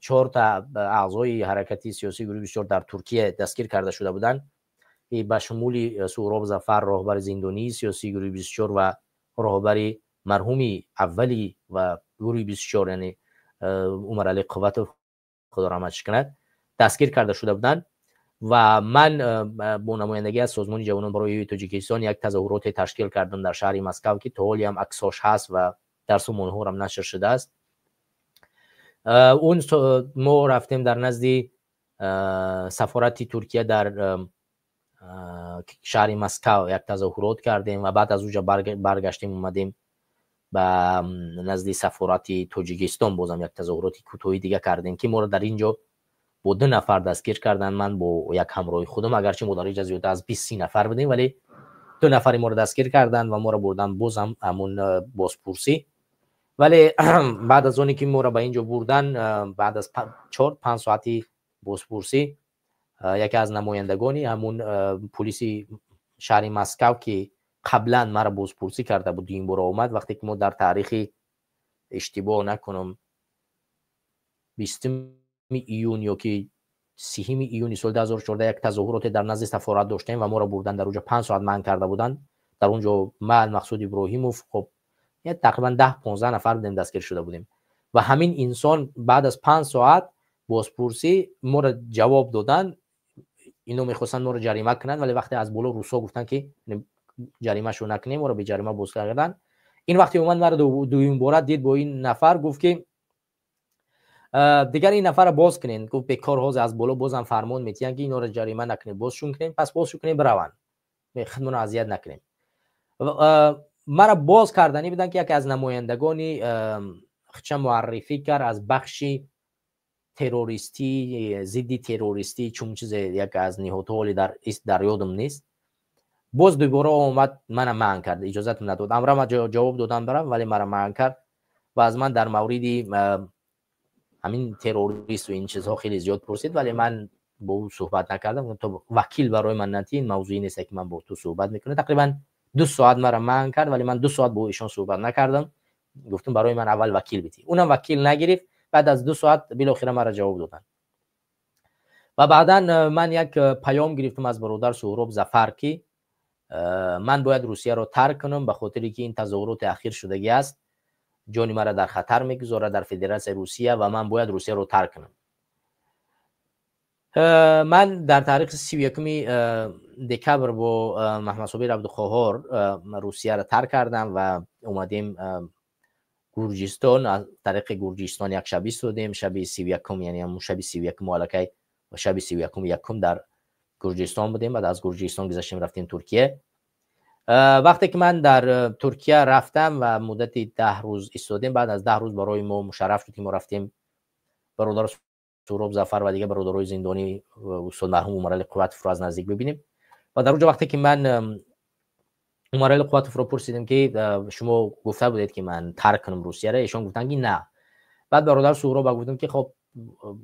чорта аъзои ҳаракати сиёсии гурӯҳи 24 дар Туркия дастгир карда шуда буданд, ба шумули Суҳроб Зафар, роҳбари зиндонии сиёсии гурӯҳи 24, ва роҳбари марҳуми аввали ва гурӯҳи 24, яъне Умаралӣ Қувватов, Худо раҳматш кунад, дастгир карда шуда буданд. Ва ман бо намояндагӣ аз Созмони ҷавонон барои Тоҷикистон як тазоҳуроте ташкил кардам дар шаҳри Москав, ки то ҳоле ҳам аксош ҳаст ва дар сомонаҳорам нашр шудааст. Он мо рафтем, дар назди сафорати Туркия дар шаҳри Москав як тазоҳурот кардем ва баъд аз уҷа баргаштем, омадем ба назди сафорати Тоҷикистон, бозам як тазоҳуроти кӯтоҳи дига кардем, ки моро дар ин ҷо бо ду нафар дастгир карданд, ман бо як ҳамроҳи худам. Агарчи мо дар инҷа зиёда аз 20-30 нафар будем, вале ду нафари моро дастгир карданд ва моро бурданд бозам ҳамун бозпурсӣ. Вале баъд аз оне ки моро ба ин ҷо бурдан, баъд аз 4-5 соати бозпурсӣ, яке аз намояндагони ҳамун пулиси шаҳри Москав, ки қаблан маро бозпурсӣ карда буд, дуюм бора омад. Вақте ки мо дар таърихи, иштибоҳ накунам, 20-уми июн ё ки 30-уми июни соли 2014 як тазоҳуроте дар назди сафорат доштем ва моро бурдан, дар уҷо 5 соат манъ карда буданд. Дар он ҷо ман, Мақсуд Иброҳимов, хоб, тақрибан 10-15 нафар будем, дастгир шуда будем. Ва ҳамин инсон баъд аз 5 соат бозпурсӣ моро ҷавоб доданд. Ино мехостанд моро ҷарима кунанд, вале вақте аз боло русҳо гуфтанд, ки ҷаримашо накунем, моро беҷарима боз карданд. Ин вақте омад, маро дуюмбора дид бо ин нафар, гуфт, ки дигар ин нафарро боз кунед. Гуфт, бекор, ҳозир аз боло бозам фармон метиҳанд, ки инора ҷарима накунед, бозшун кунем. Пас бозшун кунем, бираванд, худмонро азият накунем. Маро боз карданӣ буданд, ки яке аз намояндагони хча муаррифӣ кард, аз бахши террористӣ, зидди террористӣ, чун чизе, як аз ниҳодҳо, ҳоле дар ёдам нест. Боз дубора омад, мана манъ кард, иҷозатам надод. Амра ма ҷавоб додам барам, вале мара манъ кард ва аз ман дар мавриди ҳамин террористу ин чизҳо хеле зиёд пурсид, вале ман бо ӯ суҳбат накардам. То вакил барои ман натӣ, ин мавзӯе нест, ки ман бо ту суҳбат мекунам. Тақрибан 2 соат мара манъ кард, вале ман 2 соат бо ишон суҳбат накардам. Гуфтам, барои ман аввал вакил битӣ. Унам вакил нагирифт. Баъд аз 2 соат билохира мара ҷавоб доданд. Ва баъдан ман як паём гирифтам аз бародар Суҳроб Зафар, ки ман бояд Русияро тарк кунам, ба хотире ки ин тазоҳуроти ахир шудагӣ аст, ҷони маро дар хатар мегузорад дар Федератсияи Русия ва ман бояд Русияро тарк кунам. Ман дар таърихи 31-уми декабр бо Маҳмадсобир Абдуқоҳор Русияро тарк кардам ва омадем Гурҷистон. Аз тариқи Гурҷистон як шаб истодем, шаби 31-ум, яъне ҳамун шаби 31-уму аллакай шаби 31-ум якум дар Гурҷистон будем. Баъд аз Гурҷистон гузаштем, рафтем Туркия. Вақте ки ман дар Туркия рафтам ва муддати 10 рӯз истодем, баъд аз 10 рӯз барои мо мушарраф шуд, ки мо рафтем, бародар Суҳроб Зафар ва дигар бародарои зиндонӣ, устод марҳум Умарали Қувватовро аз наздик бибинем. Ва дар он ҷо вақте ки ман Умарали Қувватовро пурсидем, ки шумо гуфта будед, ки ман тарк кунам Русияро, эшон гуфтанд, ки на. Баъд бародар Суҳроб гуфтам, ки хоб,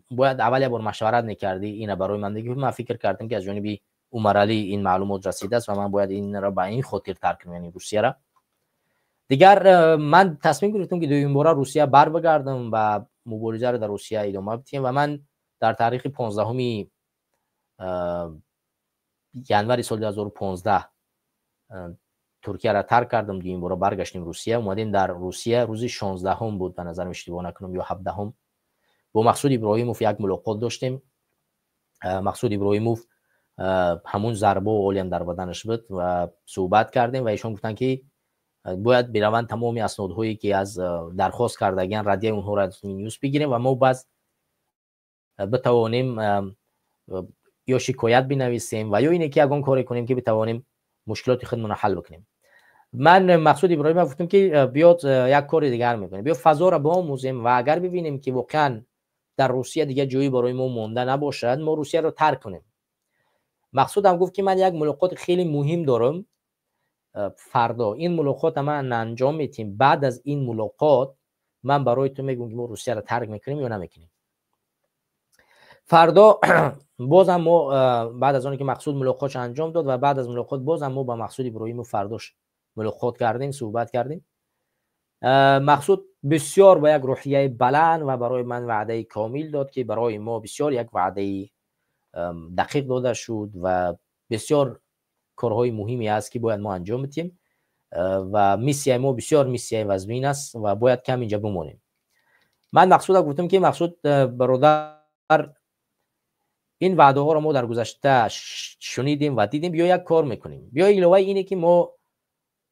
бояд аввал як бор машварат мекардӣ, ина барои ман дигӣ. Ман фикр кардам, ки аз ҷониби Умаралӣ ин маълумот расидааст ва ман бояд инро ба ин хотир тарк кунам, яъне Русияро. Дигар ман тасмим гирифтам, ки дуюмбора Русия барбигардам ва муборизаро дар Русия идома бидиҳем. Ва ман дар таърихи 15-уми январи соли 2015 Туркияро тарк кардам, дуюмбора баргаштем Русия, омадем. Дар Русия рӯзи 16-ум буд, ба назарам, иштибоҳ накунам, ё 17-ум, бо Мақсуд Иброҳимов як мулоқот доштем. Мақсуд Иброҳимов ҳамун зарбо олиам дар баданаш буд ва суҳбат кардем ва эшон гуфтанд, ки бояд бираванд, тамоми аснодҳое, ки аз дархост кардагиан, раддияи онҳоро аз Минюст бигирем ва мо баъз битавонем ё шикоят бинависем ва ё ине ки ягон коре кунем, ки битавонем мушкилоти худмонро ҳал бикунем. Ман Мақсуд Иброҳимов гуфтам, ки биёд, як кори дигар мекунем, биё, фазоро биомӯзем ва агар бибинем, ки воқеан дар Русия дигар ҷое барои мо монда набошад, мо Русияро тарк кунем. Мақсудам гуфт, ки ман як мулоқоти хеле муҳим дорам фардо, ин мулоқота ман анҷом метиҳем, баъд аз ин мулоқот ман барои ту мегӯям, ки мо Русияро тарк мекунем ё намекунем. Фардо бозам мо, баъд аз оне ки Мақсуд мулоқотш анҷом дод ва баъд аз мулоқот, бозам мо ба Мақсуд Иброҳимов фардош мулоқот кардем, суҳбат кардем. Мақсуд бисёр ба як рӯҳияи баланд ва барои ман ваъдаи комил дод, ки барои мо бисёр як ваъдаи дақиқ дода шуд ва бисёр корҳои муҳиме аст, ки бояд мо анҷом бидиҳем ва миссияи мо бисёр миссияи вазмин аст ва бояд кам инҷа бимонем. Ман Мақсуда гуфтам, ки Мақсуд бародар, ин ваъдаҳоро мо дар гузашта шунидем ва дидем. Биё, як кор мекунем, биё, иловаи ине ки мо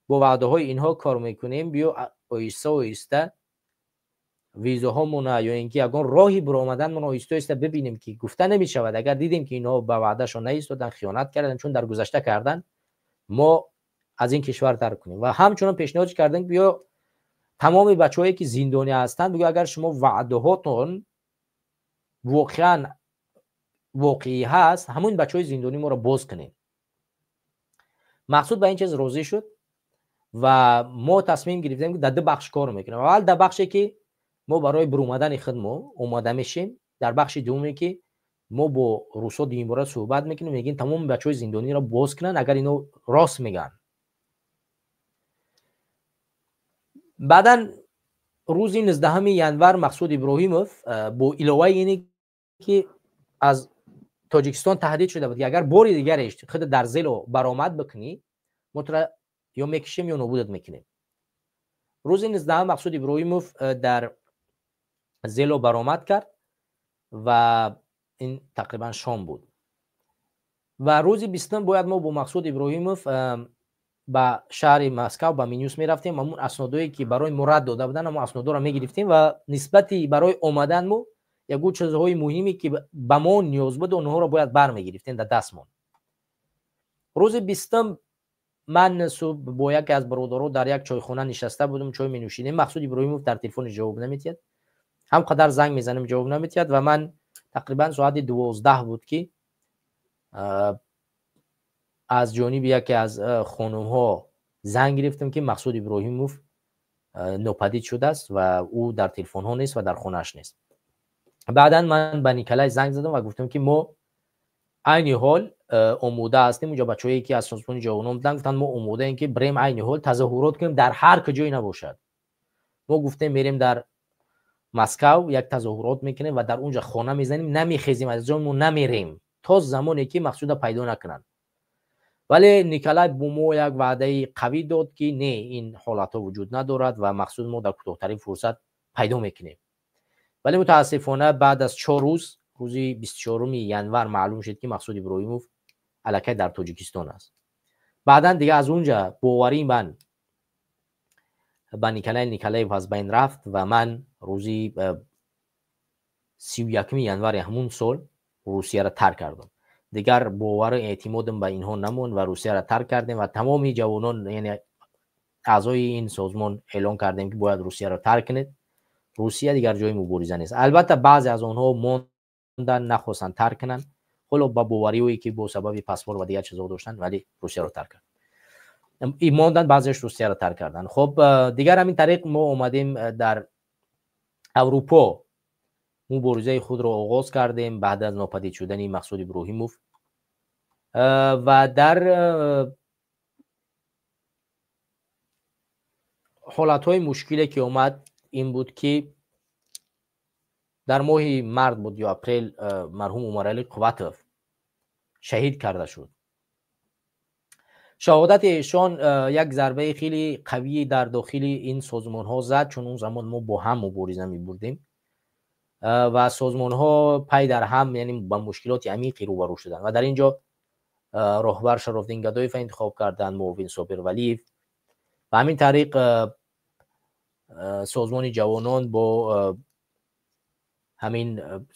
бо ваъдаҳои инҳо кор мекунем, биё, оҳиста оҳиста визаҳомона ё ин ки ягон роҳи биромаданмон оҳиста оҳиста бибинем, ки гуфта намешавад, агар дидем, ки инҳо ба ваъдашон наистоданд, хиёнат карданд, чун дар гузашта карданд, мо аз ин кишвар тарк кунем. Ва ҳамчунон пешниҳод кардем, ки биё, тамоми бачаҳое, ки зиндонӣ ҳастанд, бигӯ, агар шумо ваъдаҳотон воқеан воқеӣ ҳаст, ҳамон бачаҳои зиндонӣ моро боз кунем. Мақсуд ба ин чиз розӣ шуд ва мо тасмим гирифтем, ки дар ду бахш кор мекунем. Аввал дар бахше, ки мо барои биромадани худ мо омода мешем, дар бахши дуввуме, ки мо бо русо дуюмбора суҳбат мекунем, мегӯем, тамоми бачаҳои зиндониро боз кунанд, агар ино рост мегӯянд. Баъдан рӯзи 19 январ Мақсуд Иброҳимов бо иловаи ине ки аз Тоҷикистон таҳдид шуда буд, ки агар бори дигареш худ дар Зело баромад бикунӣ, мо тура ё мекишем, ё нобудат мекунем. Рӯзи 19 Мақсуд Иброҳимов дар Зело баромад кард ва ин тақрибан шом буд. Ва рӯзи 20 бояд мо бо Мақсуд Иброҳимов ба шаҳри Москав, ба Минюст мерафтем. Ҳамун аснодое, ки барои мо рад дода буданд, ҳамон аснодоро мегирифтем ва нисбати барои омадан мо ягон чизҳои муҳиме, ки ба мо ниёз буд, онҳоро бояд бармегирифтем дар дастмон. Рӯзи 20 ман субҳ бо яке аз бародаро дар як чойхона нишаста будем, чой менӯшидем. Мақсуд Иброҳимов дар телефони ҷавоб наметиҳад, ҳам қадар занг мезанем, ҷавоб наметиҳад. Ва ман тақрибан соати 12 буд, ки аз ҷониби яке аз хонумҳо занг гирифтем, ки Мақсуд Иброҳимов нопадид шудааст ва ӯ дар телефонҳо нест ва дар хонааш нест. Баъдан ман ба Николай занг задам ва гуфтам, ки мо айни ҳол омода ҳастем. Унҷо бачаҳое, ки аз Созмони ҷавонон буданд, гуфтанд, мо омодаем, ки бирем, айни ҳол тазоҳурот кунем, дар ҳар куҷое набошад. Мо гуфтем, мерем, дар Москав як тазоҳурот мекунем ва дар унҷа хона мезанем, намехезем, аз ҷоймо намерем то замоне ки Мақсуда пайдо накунанд. Вале Николай бо мо як ваъдаи қавӣ дод, ки не, ин ҳолатҳо вуҷуд надорад ва Мақсуд мо дар кӯтоҳтарин фурсат пайдо мекунем. Вале мутаассифона баъд аз 4 рӯз, рӯзи 24 январ, маълум шуд, ки Мақсуд Иброҳимов аллакай дар Тоҷикистон аст. Баъдан дига аз унҷа боварии ман ба Николай Николаев аз байн рафт ва ман рӯзи 31 январи ҳамун сол Русияро тарк кардам. Дигар бовару эътимодам ба инҳо намонд ва Русияро тарк кардем ва тамоми ҷавонон, яъне аъзои ин созмон, эълон кардем, ки бояд Русияро тарк кунед, Русия дигар ҷои мубориза нест. Албатта, баъзе аз онҳо монданд, нахостанд тарк кунанд, ҳоло ба бовариҳое, ки бо сабаби паспорт ва дигар чизҳо доштанд, вале Русияро тарк кард, монданд, баъзеаш Русияро тарк карданд. Хоб, дигар ҳамин тариқ мо омадем, дар Аврупо муборизаи худро оғоз кардем баъд аз нопадид шудани Мақсуд Иброҳимов. Ва дар ҳолатҳои мушкиле, ки омад, ин буд, ки дар моҳи март буд ё апрел, марҳум Умаралӣ Қувватов шаҳид карда шуд. Шаҳодати эшон як зарбаи хеле қавӣ дар дохили ин созмонҳо зад, чун он замон мо бо ҳам мубориза мебурдем ва созмонҳо пай дар ҳам, яъне ба мушкилоти амиқе рӯбарӯ шуданд. Ва дар ин ҷо роҳбар Шарофдин Гадоев интихоб карданд, муовин Собир Валиев. Ба ҳамин тариқ Созмони ҷавонон бо ҳамин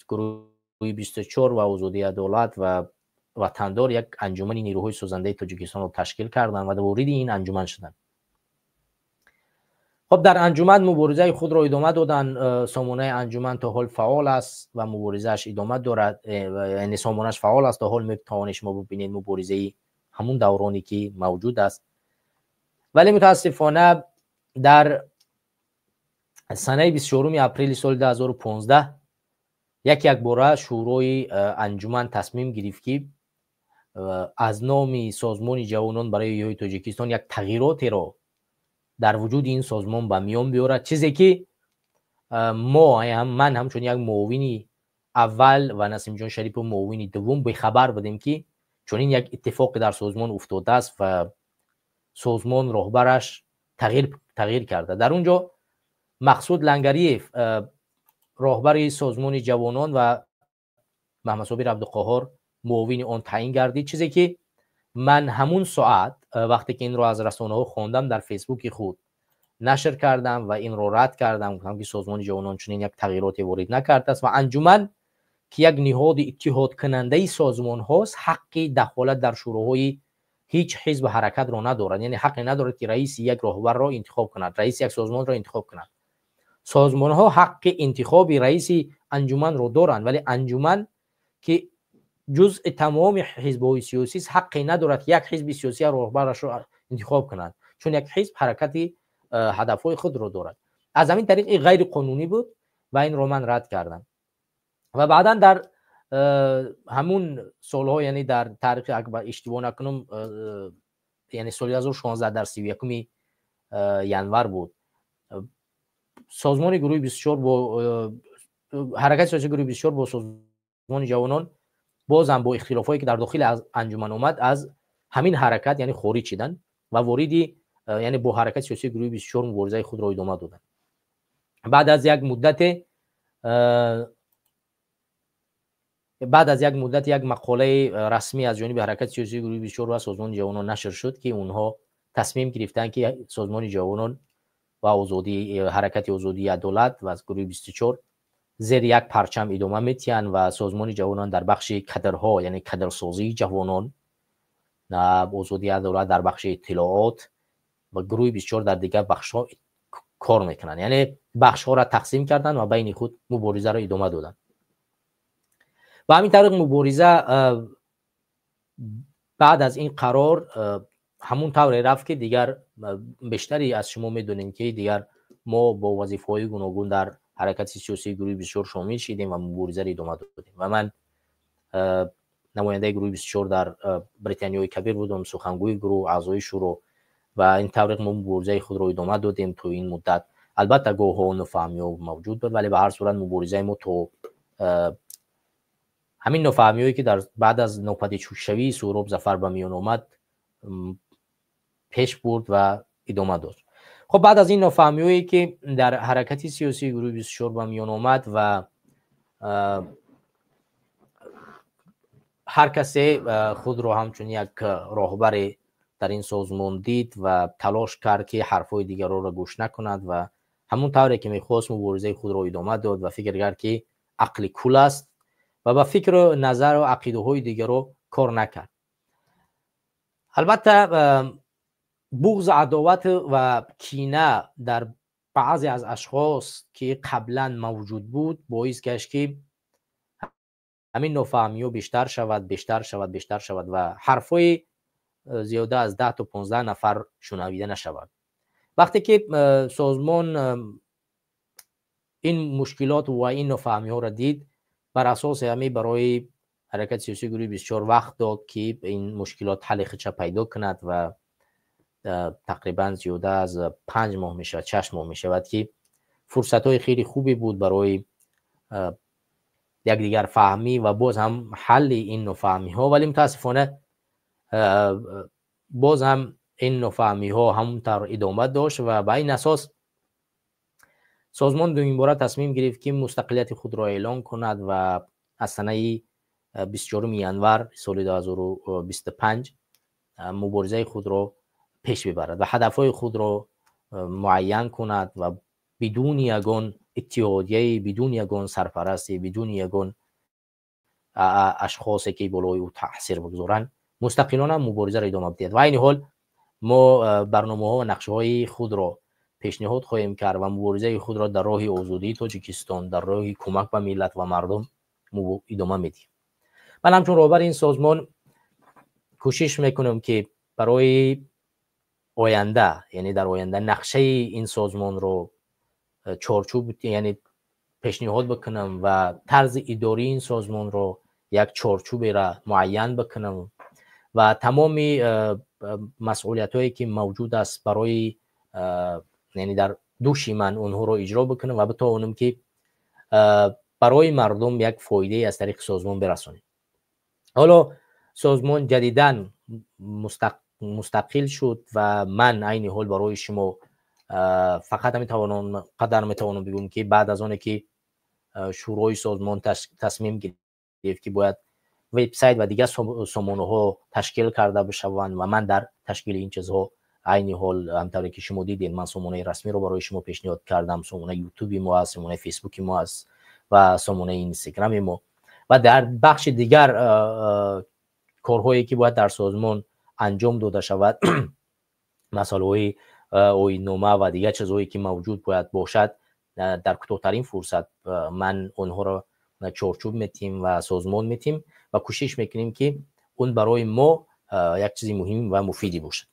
гурӯҳи Гурӯҳи 24 ва Озодии Адолат ва Ватандор як анҷумани нерӯҳои созандаи Тоҷикистонро ташкил карданд ва вориди ин анҷуман шуданд. Хоб, дар анҷуман муборизаи худро идома доданд. Сомонаи анҷуман то ҳол фаъол аст ва муборизааш идома дорад, яъне сомонааш фаъол аст, то ҳол метавонед шумо бибинед муборизаи ҳамун давроне ки мавҷуд аст. Вале мутаассифона дар санаи 24 апрели соли 2015 як якбора шӯрои анҷуман тасмим гирифт, ки аз номи Созмони ҷавонон барои эҳёи Тоҷикистон як тағйиротеро дар вуҷуди ин созмон ба миён биёрад, чизе ки мо, ман ҳамчун як муовини аввал ва Насимҷон Шарипов муовини дуввум, бехабар будем, ки чунин як иттифоқе дар созмон уфтодааст ва созмон роҳбараш тағйир карда. Дар он ҷо Мақсуд Лангариев роҳбари Созмони ҷавонон ва Маҳмадсобир Абдуқоҳор муовини он таъин гардид, чизе ки ман ҳамун соат, вақте ки инро аз расонаҳо хондам, дар Фейсбуки худ нашр кардам ва инро рад кардам. Гуфтам, ки Созмони ҷавонон чунин як тағйироте ворид накардааст ва анҷуман, ки як ниҳоди иттиҳодкунандаи созмонҳост, ҳаққи дахолат дар шӯроҳои ҳеҷ ҳизбу ҳаракатро надорад, яъне ҳаққе надорад, ки раиси як роҳбарро интихоб кунад, раиси як созмонро интихоб кунад. Созмонҳо ҳаққи интихоби раиси анҷуманро доранд, вале анҷуман, ки ҷузъи тамоми ҳизбҳои сиёсист, ҳаққе надорад, ки як ҳизби сиёсия роҳбарашро интихоб кунад, чун як ҳизб ҳаракати ҳадафҳои худро дорад. Аз ҳамин тариқ ин ғайриқонунӣ буд ва инро ман рад кардам. Ва баъдан дар ҳамун солҳо, яъне дар таърихи, агар иштибоҳ накунам, яъне соли 2016 дар 31 январ буд, созмони гурӯҳи 24 бо ҳаракати сиёсии гурӯҳи 24 бо Созмони ҷавонон бозам бо ихтилофҳое, ки дар дохили анҷуман омад, аз ҳамин ҳаракат, яъне, хориҷ шиданд ва вориди, яъне бо ҳаракати сиёсии гурӯҳи 24 муборизаи худро идома доданд. Баъд аз як муддат як мақолаи расмӣ аз ҷониби ҳаракати сиёсии гурӯҳи 24 ва Созмони ҷавонон нашр шуд, ки онҳо тасмим гирифтанд, ки Созмони ҷавонон ва озодӣ, ҳаракати Озодии Адолат ва гурӯҳи 24 зери як парчам идома метиҳанд ва Созмони ҷавонон дар бахши кадрҳо, яъне кадрсозии ҷавонон, Озодии Адолат дар бахши иттилоот ва гурӯҳи 24 дар дигар бахшҳо кор мекунанд. Яъне бахшҳоро тақсим карданд ва байни худ муборизаро идома доданд. Ва ҳамин тариқ мубориза баъд аз ин қарор ҳамун тавре рафт, ки дигар бештари аз шумо медонем, ки дигар мо бо вазифаҳои гуногун дар ҳаракати сиёсии гурӯҳи 24 шомил шидем ва муборизаро идома додем. Ва ман намояндаи гурӯҳи 24 дар Британиёи Кабир будам, сухангӯи гурӯҳ, аъзои шӯро. Ва ин тавриқ мо муборизаи худро идома додем то ин муддат. Албатта, гоҳҳо нофаҳмиҳо мавҷуд буд, вале ба ҳар сурат муборизаи мо то ҳамин нофаҳмиҳое, ки дар баъд аз нопадидшавии Суҳроб Зафар ба миён омад, пеш бурд ва идома дод. Хоб, баъд аз ин нофаҳмиҳое, ки дар ҳаракати сиёсии гурӯҳи 24 ба миён омад ва ҳар касе худро ҳамчун як роҳбаре дар ин созмон дид ва талош кард, ки ҳарфҳои дигаронро гӯш накунад ва ҳамун тавре ки мехост муборизаи худро идома дод ва фикр кард, ки ақли кул аст, ва ба фикру назару ақидаҳои дигаро кор накард. Албатта, буғзу адоват ва кина дар баъзе аз ашхос, ки қаблан мавҷуд буд, боис гашт, ки ҳамин нофаҳмиҳо бештар шавад, бештар шавад, бештар шавад ва ҳарфҳои зиёда аз 10 то 15 нафар шунавида нашавад. Вақте ки созмон ин мушкилот ва ин нофаҳмиҳоро дид, бар асоси ҳамин барои ҳаракати сиёсии гурӯҳи 24 вақт дод, ки ин мушкилот ҳалли худша пайдо кунад. Ва тақрибан зиёда аз 5 моҳ мешавад, 6 моҳ мешавад, ки фурсатҳои хеле хубе буд барои якдигарфаҳмӣ ва боз ҳам ҳалли ин нофаҳмиҳо, вале мутаассифона боз ҳам ин нофаҳмиҳо ҳамон тавр идома дошт. Ва ба ин асос созмон дуюмбора тасмим гирифт, ки мустақилияти худро эълон кунад ва аз санаи 24 январ соли 2025 муборизаи худро пеш бибарад ва ҳадафҳои худро муайян кунад ва бидуни ягон иттиҳодияе, бидуни ягон сарпарасте, бидуни ягон ашхосе ки болои ӯ таъсир бигузоранд, мустақилона муборизаро идома бидиҳад. Ва айни ҳол мо барномаҳо ва нақшаҳои худро пешниҳод хоҳем кард ва муборизаи худро дар роҳи озодии Тоҷикистон, дар роҳи кӯмак ба миллат ва мардум идома медиҳем. Ман ҳамчун роҳбари ин созмон кӯшиш мекунам, ки барои оянда, яъне дар оянда нақшаи ин созмонро чорчӯб, яъне пешниҳод бикунам ва тарзи идории ин созмонро як чорчӯберо муайян бикунам ва тамоми масъулиятҳое ки мавҷуд аст барои, яъне дар дӯши ман, онҳоро иҷро бикунам ва битавонам, ки барои мардум як фоидае аз тариқи созмон бирасонем. Ҳоло созмон ҷадидан мустақил шуд ва ман айни ҳол барои шумо фақат метавонам қадар метавонам бигӯям, ки баъд аз оне ки шӯрои созмон тасмим гирифт, ки бояд вебсайт ва дигар сомонаҳо ташкил карда бишаванд, ва ман дар ташкили ин чизҳо айни ҳол, ҳамтавре ки шумо дидед, ман сомонаи расмиро барои шумо пешниҳод кардам. Сомонаи Ютуби мо аст, сомонаи Фейсбуки мо аст ва сомонаи Инстаграми мо. Ва дар бахши дигар корҳое ки бояд дар созмон анҷом дода шавад, масъалаҳои оиннома ва дигар чизҳое ки мавҷуд бояд бошад, дар кӯтоҳтарин фурсат ман онҳоро чорчӯб метиҳем ва созмон метиҳем ва кӯшиш мекунем, ки он барои мо як чизи муҳим ва муфиде бошад.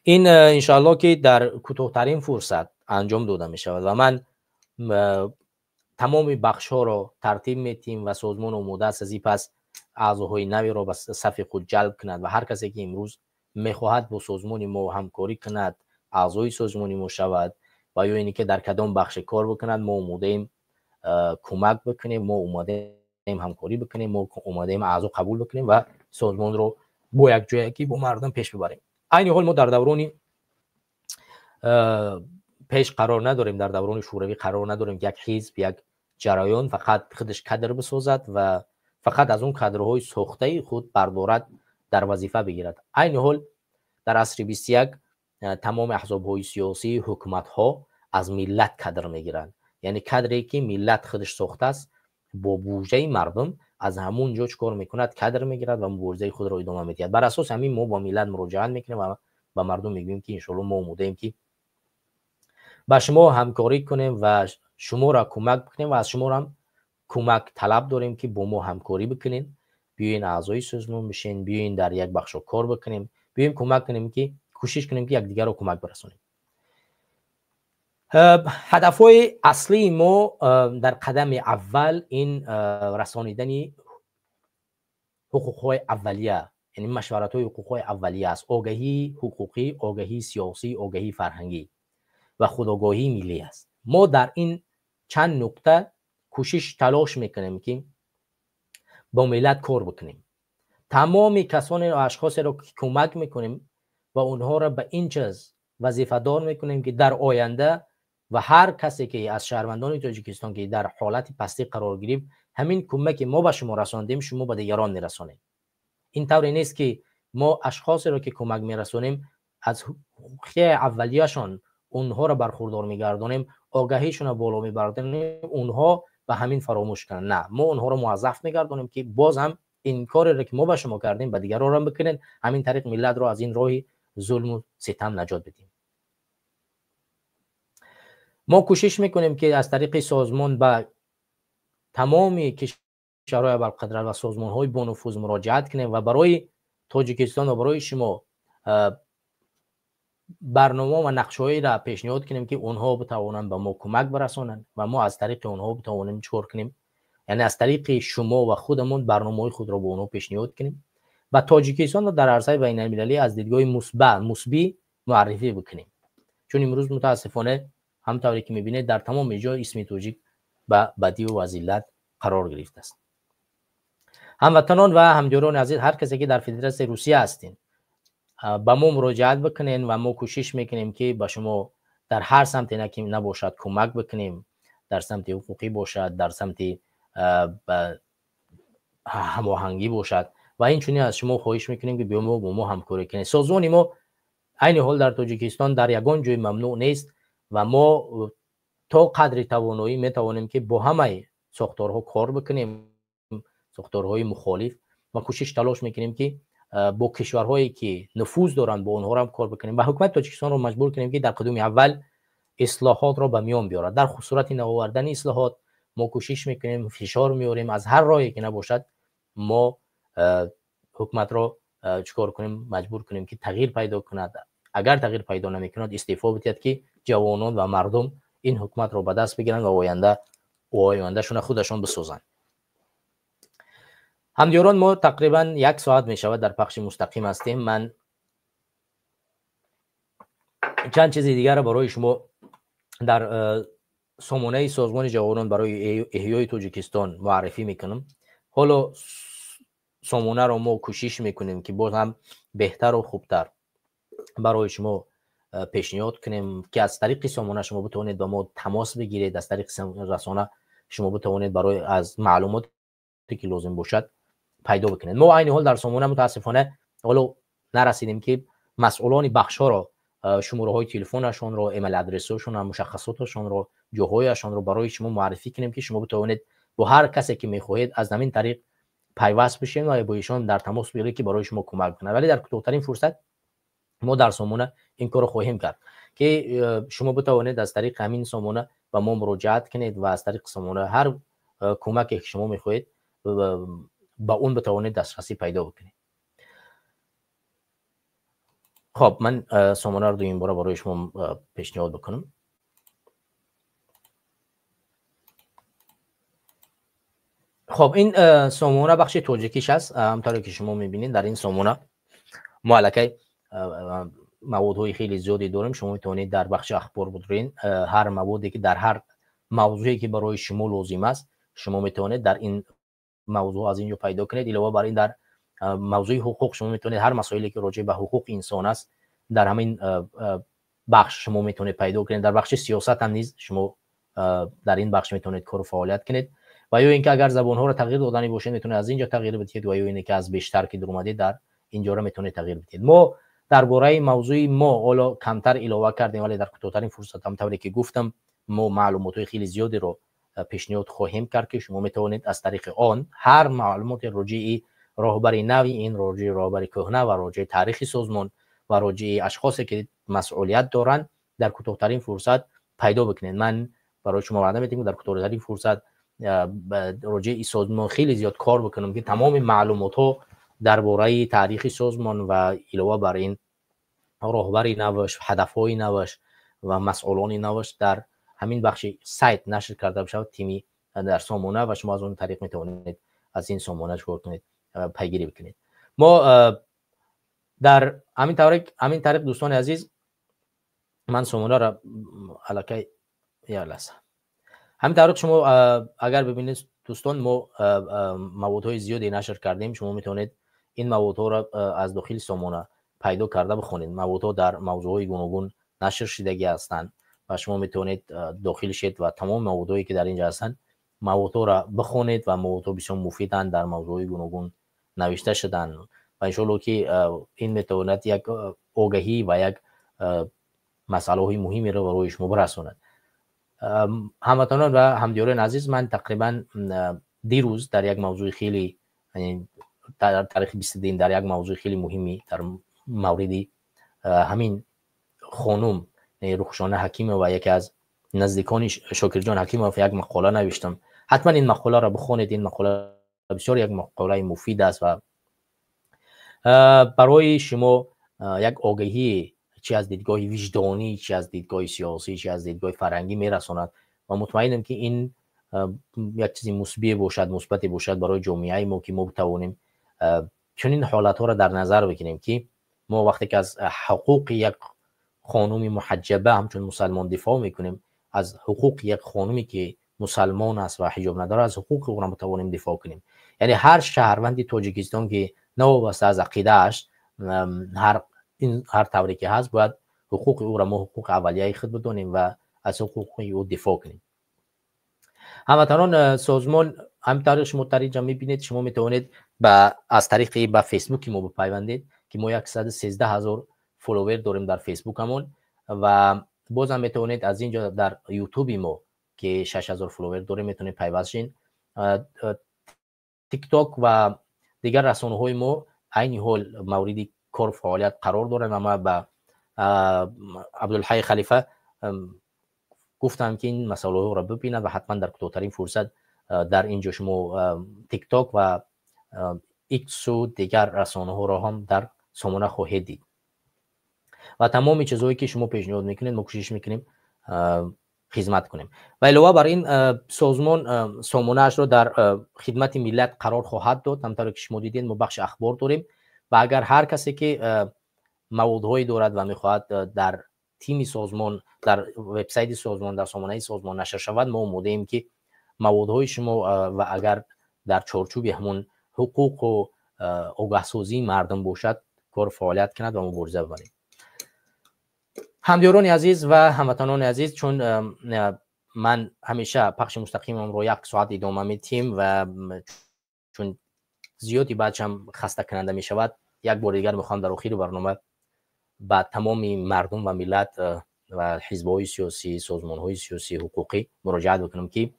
Ин иншоалло ки дар кӯтоҳтарин фурсат анҷом дода мешавад ва ман тамоми бахшҳоро тартиб метиҳем ва созмон омода аст аз ин пас аъзоҳои наверо ба сафи худ ҷалб кунад. Ва ҳар касе ки имрӯз мехоҳад бо созмони мо ҳамкорӣ кунад, аъзои созмони мо шавад ва ё ине ки дар кадом бахше кор бикунад, мо омодаем кӯмак бикунем, мо омодаем ҳамкорӣ бикунем, мо омодаем аъзо қабул бикунем ва созмонро бо якҷоягӣ бо мардум пеш бибарем. Айни ҳол мо дар даврони пеш қарор надорем, дар даврони шӯравӣ қарор надорем, ки як ҳизб, як ҷараён фақат худаш кадр бисозад ва фақат аз он кадрҳои сохтаи худ бардорад, дар вазифа бигирад. Айни ҳол дар асри 21 тамоми аҳзобҳои сиёсӣ, ҳукуматҳо аз миллат кадр мегиранд, яъне кадре ки миллат худаш сохтааст, бо буҷаи мардум аз ҳамун ҷо чӣ кор мекунад? Кадр мегирад ва муборизаи худро идома медиҳад. Бар асоси ҳамин мо бо миллат муроҷиат мекунем ва ба мардум мегӯем, ки иншоалло мо омодаем, ки ба шумо ҳамкорӣ кунем ва шуморо кӯмак бикунем ва аз шуморо кӯмак талаб дорем, ки бо мо ҳамкорӣ бикунед, биёен аъзои созмон бишен, биёен дар як бахшо кор бикунем, биёем кӯмак кунем, ки кӯшиш кунем, ки якдигарро кӯмак бирасонем. Ҳадафҳои аслии мо дар қадами аввал ин расонидани ҳуқуқҳои аввалия, яъне машваратҳои ҳуқуқҳои аввалия аст: огаҳии ҳуқуқӣ, огаҳии сиёсӣ, огаҳии фарҳангӣ ва худогоҳии миллӣ аст. Мо дар ин чанд нуқта кӯшиш, талош мекунем, ки бо миллат кор бикунем. Тамоми касоне, ашхосеро ки кӯмак мекунем ва онҳоро ба ин чиз вазифадор мекунем, ки дар оянда ва ҳар касе ки аз шаҳрвандони Тоҷикистон ки дар ҳолати пастӣ қарор гирифт, ҳамин кӯмаке мо ба шумо расондем, шумо ба дигарон мерасонед. Ин тавре нест, ки мо ашхосеро ки кӯмак мерасонем, аз ҳуқуқи аввалияшон онҳоро бархурдор мегардонем, огаҳишонро боло мебардонем, онҳо ба ҳамин фаромӯш кунанд. На, мо онҳоро муваззаф мегардонем, ки боз ҳам ин кореро ки мо ба шумо кардем, ба дигаронам бикунед. Ҳамин тариқ миллатро аз ин роҳи зулму ситам наҷот бидиҳем. Мо кӯшиш мекунем, ки аз тариқи созмон ба тамоми кишварҳои абарқудрат ва созмонҳои бонуфуз муроҷиат кунем ва барои Тоҷикистон ва барои шумо барнома ва нақшаҳоеро пешниҳод кунем, ки онҳо битавонанд ба мо кӯмак бирасонанд ва мо аз тариқи онҳо битавонем чӣ кор кунем, яъне аз тариқи шумо ва худамон барномаҳои худро бо онҳо пешниҳод кунем ва Тоҷикистонро дар арсаи байналмилалӣ аз дидгоҳи мусбӣ муаррифӣ бикунем. Чун имрӯз мутаассифона, ҳамтавре ки мебинед, дар тамоми ҷой исми тоҷик ба бадию ва зиллат қарор гирифтааст. Ҳамватанон ва ҳамдиёрони азиз, ҳар касе ки дар Федератсияи Русия ҳастин, ба мо муроҷиат бикунен ва мо кӯшиш мекунем, ки ба шумо дар ҳар самте ки набошад кӯмак бикунем, дар самти ҳуқуқӣ бошад, дар самти ҳамоҳангӣ бошад. Ва инчунин аз шумо хоҳиш мекунем, ки биё бо мо ҳамкорӣ кунед. Созмони мо айни ҳол дар Тоҷикистон дар ягон ҷой мамнӯъ нест ва мо то қадри тавоноӣ метавонем, ки бо ҳамаи сохторҳо кор бикунем. сохторҳои мухолиф ва кӯшиш талош мекунем, ки бо кишварҳое ки нуфуз доранд, бо онҳоро ҳам кор бикунем ва ҳукумати Тоҷикистонро маҷбур кунем, ки дар қадуми аввал ислоҳотро ба миён биёрад. Дар сурати наовардани ислоҳот мо кӯшиш мекунем, фишор меорем, аз ҳар роҳе ки набошад мо ҳукуматро чикор кунем, маҷбур кунем, ки тағйир пайдо кунад. Агар тағйир пайдо намекунад, истеъфо бидиҳад, ки ҷавонон ва мардум ин ҳукуматро ба даст бигиранд ва ояндашона худашон бисозанд. Ҳамдиёрон, мо тақрибан як соат мешавад дар пахши мустақим ҳастем. Ман чанд чизи дигарро барои шумо дар сомонаи Созмони ҷавонон барои эҳёи Тоҷикистон муаррифӣ мекунам. Ҳоло сомонаро мо кӯшиш мекунем, ки боз ҳам беҳтару хубтар барои шумо пешниҳод кунем, ки аз тариқи сомона шумо битавонед ба мо тамос бигиред, аз тариқи расона шумо битавонед барои аз маълумоте ки лозим бошад пайдо бикунед. Мо айни ҳол дар сомона мутаассифона ҳоло нарасидем, ки масъулони бахшҳоро, шумораҳои телефонашонро, эмайл адресҳошонро, мушаххасоташонро, ҷоҳояшонро барои шумо муаррифӣ кунем, ки шумо битавонед бо ҳар касе ки мехоҳед аз ҳамин тариқ пайваст бишед ва бо ишон дар тамос бигиред, ки барои шумо кӯмак кунад. Вале дар кӯтоҳтарин фурсат мо дар сомона ин корро хоҳем кард, ки шумо битавонед аз тариқи ҳамин сомона ба мо муроҷиат кунед ва аз тариқи сомона ҳар кӯмаке ки шумо мехоҳед ба он битавонед дастрасӣ пайдо бикунед. Хоб, ман сомонаро дуюм бора барои шумо пешниҳод бикунам. Хоб, ин сомона бахши тоҷикиш аст. Ҳамтавре ки шумо мебинед, дар ин сомона мо аллакай маводҳои хеле зиёде дорем. Шумо метавонед дар бахши ахбор будурен, ҳар маводе ки дар ҳар мавзӯе ки барои шумо лозим аст, шумо метавонед дар ин мавзӯъ аз ин ҷо пайдо кунед. Илова бар ин, дар мавзӯи ҳуқуқ шумо метавонед ҳар масоиле ки роҷеъ ба ҳуқуқи инсон аст, дар ҳамин бахш шумо метавонед пайдо кунед. Дар бахши сиёсат ҳам низ шумо дар ин бахш метавонед кору фаъолият кунед. Ва ё ин ки агар забонҳоро тағйир додани бошед, метавонед аз ин ҷо тағйир бидиҳед, ва ё ин ки аз бештар ки дуромадед, дар ин ҷоро метавонед тағйир бидиҳед. Мо дар бораи мавзӯи мо ҳоло камтар илова кардем, вале дар кӯтоҳтарин фурсат, ҳамтавре ки гуфтам, мо маълумотҳои хеле зиёдеро пешниҳод хоҳем кард, ки шумо метавонед аз тариқи он ҳар маълумоти роҷеи роҳбари нави ин, роҷеи роҳбари кӯҳна ва роҷеи таърихи созмон ва роҷеи ашхосе ки масъулият доранд дар кӯтоҳтарин фурсат пайдо бикунед. Ман барои шумо ваъда медиҳам, дар кӯтоҳтарин фурсат роҷеи созмон хеле зиёд кор бикунам, ки тамоми маълумотҳо дар бораи таърихи созмон ва илова бар ин роҳбари наваш, ҳадафҳои наваш ва масъулони наваш дар ҳамин бахши сайт нашр карда бишавад, тими дар сомона, ва шумо аз он тариқ метавонед аз ин сомона чикор кунед, пайгирӣ бикунед. Мо дар ҳамин тариқ, дӯстони азиз, ман сомонаро аллакай як лаҳза, ҳамин тариқ шумо агар бибинед, дӯстон, мо маводҳои зиёде нашр кардем. Шумо метавонед ин маводҳоро аз дохили сомона пайдо карда бихонед. Маводҳо дар мавзӯъҳои гуногун нашр шудагӣ ҳастанд ва шумо метавонед дохил шед ва тамоми маводҳое ки дар инҷа ҳастанд, маводҳоро бихонед, ва маводҳо бисёр муфиданд, дар мавзӯъҳои гуногун навишта шуданд ва иншоалло ки ин метавонад як огаҳӣ ва як масъалаҳои муҳимеро барои шумо бирасонад. Ҳамватанон ва ҳамдиёрони азиз, ман тақрибан дирӯз дар як мавзӯи хеле, дар таърихи 22 дар як мавзӯи хеле муҳими дар мавриди ҳамин хонум Рухшона Ҳакимова, яке аз наздикони Шокирҷон Ҳакимов, як мақола навиштам. Ҳатман ин мақоларо бихонед. Ин мақола бисёр як мақолаи муфид аст ва барои шумо як огаҳӣ чи аз дидгоҳи виҷдонӣ, чи аз дидгоҳи сиёсӣ, чи аз дидгоҳи фарҳангӣ мерасонад ва мутмаинам, ки ин як чизи мусбие бошад, мусбате бошад барои ҷомеаи мо, ки мо битавонем чунин ҳолатҳоро дар назар бигирем, ки мо вақте ки аз ҳуқуқи як хонуми муҳаҷҷаба ҳамчун мусалмон дифоъ мекунем, аз ҳуқуқи як хонуме ки мусалмон аст ва ҳиҷоб надорад, аз ҳуқуқи ӯро метавонем дифоъ кунем. Яъне ҳар шаҳрванди Тоҷикистон ки новобаста аз ақидааш, ҳар тавре ки ҳаст, бояд ҳуқуқи ӯро мо ҳуқуқи аввалияи худ бидонем ва аз ҳуқуқи ӯ дифоъ кунем. Ҳамватанон, созмон ҳамин тариқ шумо дар инҷа мебинед, шумо метавонед аз тариқи ба фейсбуки мо бипайвандед, ки мо 113 000 фолловер дорем дар фейсбукамон, ва бозам метавонед аз ин ҷо дар ютуби мо, ки 6000 фолловер дорем, метавонед пайваст шин. ТикТок ва дигар расонаҳои мо айни ҳол мавриди кор фаъолият қарор доранд ва ман ба Абдулҳай Халифа гуфтам, ки ин масъалаҳоро бибинад ва ҳатман дар кӯтоҳтарин фурсат дар ин ҷо шумо ТикТок ва Иксу дигар расонаҳоро ҳам дар сомона хоҳед дид. Ва тамоми чизҳое, ки шумо пешниҳод мекунед, мо кӯшиш мекунем хизмат кунем. Ва илова бар ин, созмон сомонаашро дар хидмати миллат қарор хоҳад дод. Ҳамтавре ки шумо дидед, мо бахши ахбор дорем ва агар ҳар касе ки маводҳое дорад ва мехоҳад дар тими созмон, дар вебсайти созмон, дар сомонаи созмон нашр шавад, мо омодаем, ки маводҳои шумо ва агар дар чорчӯби ҳамон ҳуқуқу огаҳсозии мардум бошад, кор фаъолият кунад ва мубориза бибарем. Ҳамдиёрони азиз ва ҳамватанони азиз, чун ман ҳамеша пахши мустақимамро як соат идома медиҳем ва чун зиёди баъдшам хастакунанда мешавад, як бори дигар мехоҳам дар охири барнома ба тамоми мардум ва миллат ва ҳизбҳои сиёсӣ, созмонҳои сиёсӣ, ҳуқуқӣ муроҷиат бикунам, ки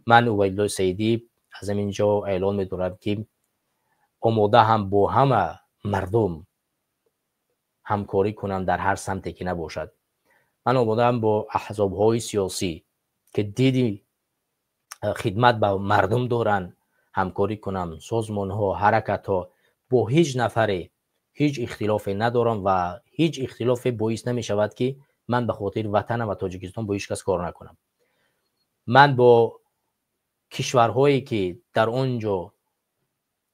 ман, Убайдуллои Саидӣ, аз ҳамин ҷо эълон медорам, ки омода ҳам бо ҳама мардум ҳамкорӣ кунам дар ҳар самте ки набошад. Ман омодаам бо аҳзобҳои сиёсӣ, ки диди хидмат ба мардум доранд, ҳамкорӣ кунам, созмонҳо, ҳаракатҳо. Бо ҳеҷ нафаре ҳеҷ ихтилофе надорам ва ҳеҷ ихтилофе боис намешавад, ки ман ба хотири ватанам ва Тоҷикистон бо ҳеҷ кас кор накунам. Ман бо кишварҳое, ки дар он ҷо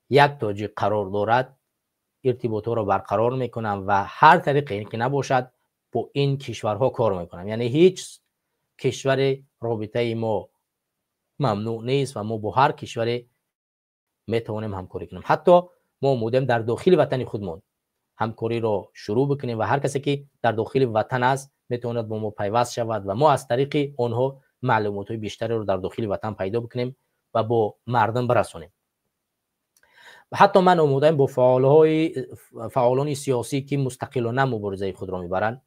як тоҷик қарор дорад, иртиботҳоро барқарор мекунам ва ҳар тариқе ки набошад, бо ин кишварҳо кор мекунам. Яъне ҳеҷ кишваре робитаи мо мамнӯъ нест ва мо бо ҳар кишваре метавонем ҳамкорӣ кунем. Ҳатто мо омодаем дар дохили ватани худмон ҳамкориро шурӯъ бикунем ва ҳар касе ки дар дохили ватан аст, метавонад бо мо пайваст шавад ва мо аз тариқи онҳо маълумотҳои бештареро дар дохили ватан пайдо бикунем ва бо мардум бирасонем. Ҳатто ман омодаем бо фаъолони сиёсӣ, ки мустақилона муборизаи худро мебаранд.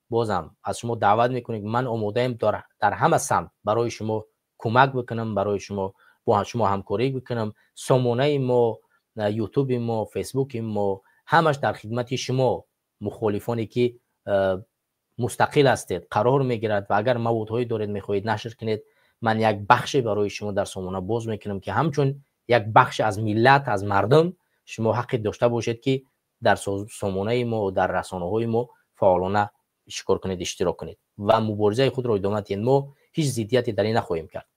Бозам аз шумо даъват мекунем, ман омодаем дар ҳама самт барои шумо кӯмак бикунам, барои шумо, бо шумо ҳамкорӣ бикунам. Сомонаи мо, Ютуби мо, Фейсбуки мо ҳамаш дар хидмати шумо, мухолифоне ки мустақил ҳастед, қарор мегирад ва агар маводҳое доред, мехоҳед нашр кунед, ман як бахше барои шумо дар сомона боз мекунам, ки ҳамчун як бахш аз миллат, аз мардум шумо ҳаққе дошта бошед, ки дар сомонаи мо, дар расонаҳои мо фаъолона шикор кунед, иштирок кунед ва муборизаи худро идома диҳед. Мо ҳеҷ зиддияте дар ин нахоҳем кард.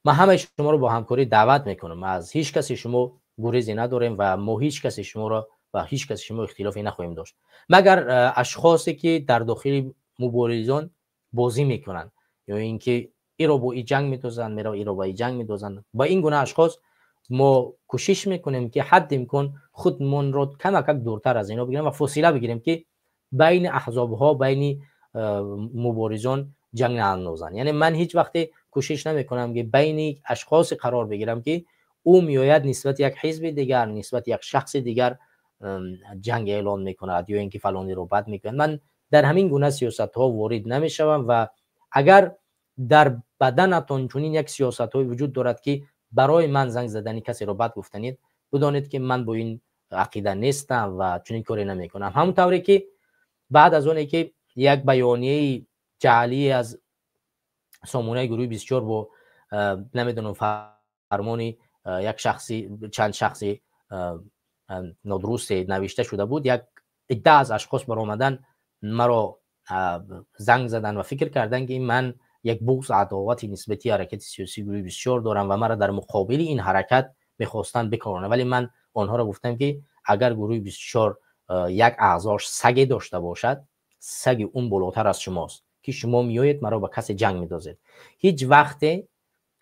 Ман ҳамаи шуморо бо ҳамкорӣ даъват мекунам. Аз ҳеҷ каси шумо гурезӣ надорем ва мо ҳеҷ каси шуморо ва ҳеҷ каси шумо ихтилофе нахоҳем дошт, магар ашхосе ки дар дохили муборизон бозӣ мекунанд ё ин ки иро бо и ҷанг медозанд, меро иро ба и ҷанг медозанд. Ба ин гуна ашхос мо кӯшиш мекунем, ки ҳадди имкон худмонро камакак дуртар аз ино бигирем ва фосила бигирем, ки байни аҳзобҳо, байни муборизон ҷанг наандозанд. Яъне ман ҳеҷ вақте кӯшиш намекунам, ки байни ашхосе қарор бигирам, ки ӯ меояд, нисбати як ҳизби дигар, нисбати як шахси дигар ҷанг эълон мекунад ё ин ки фалониро бад мекунад. Ман дар ҳамин гуна сиёсатҳо ворид намешавам ва агар дар баданатон чунин як сиёсатҳое вуҷуд дорад, ки барои ман занг задани, касеро бад гуфтанед, бидонед, ки ман бо ин ақида нестам ва чунин коре намекунам. Ҳамон тавре ки баъд аз оне ки як баёнияи ҷаълӣ аз сомонаи гурӯҳи 24 бо, намедонам, фармони як шахси, чанд шахси нодурусте навишта шуда буд, як идда аз ашхос баромадан, маро занг задан ва фикр карданд, ки ман як буғз, адовати нисбати ҳаракати сиёсии гурӯҳи 24 дорам ва маро дар муқобили ин ҳаракат мехостанд бикоронанд. Вале ман онҳоро гуфтам, ки агар гурӯҳи 24 як аъзош саге дошта бошад, саги он болотар аз шумост, ки шумо меоед, маро ба касе ҷанг медозед. Ҳеҷ вақте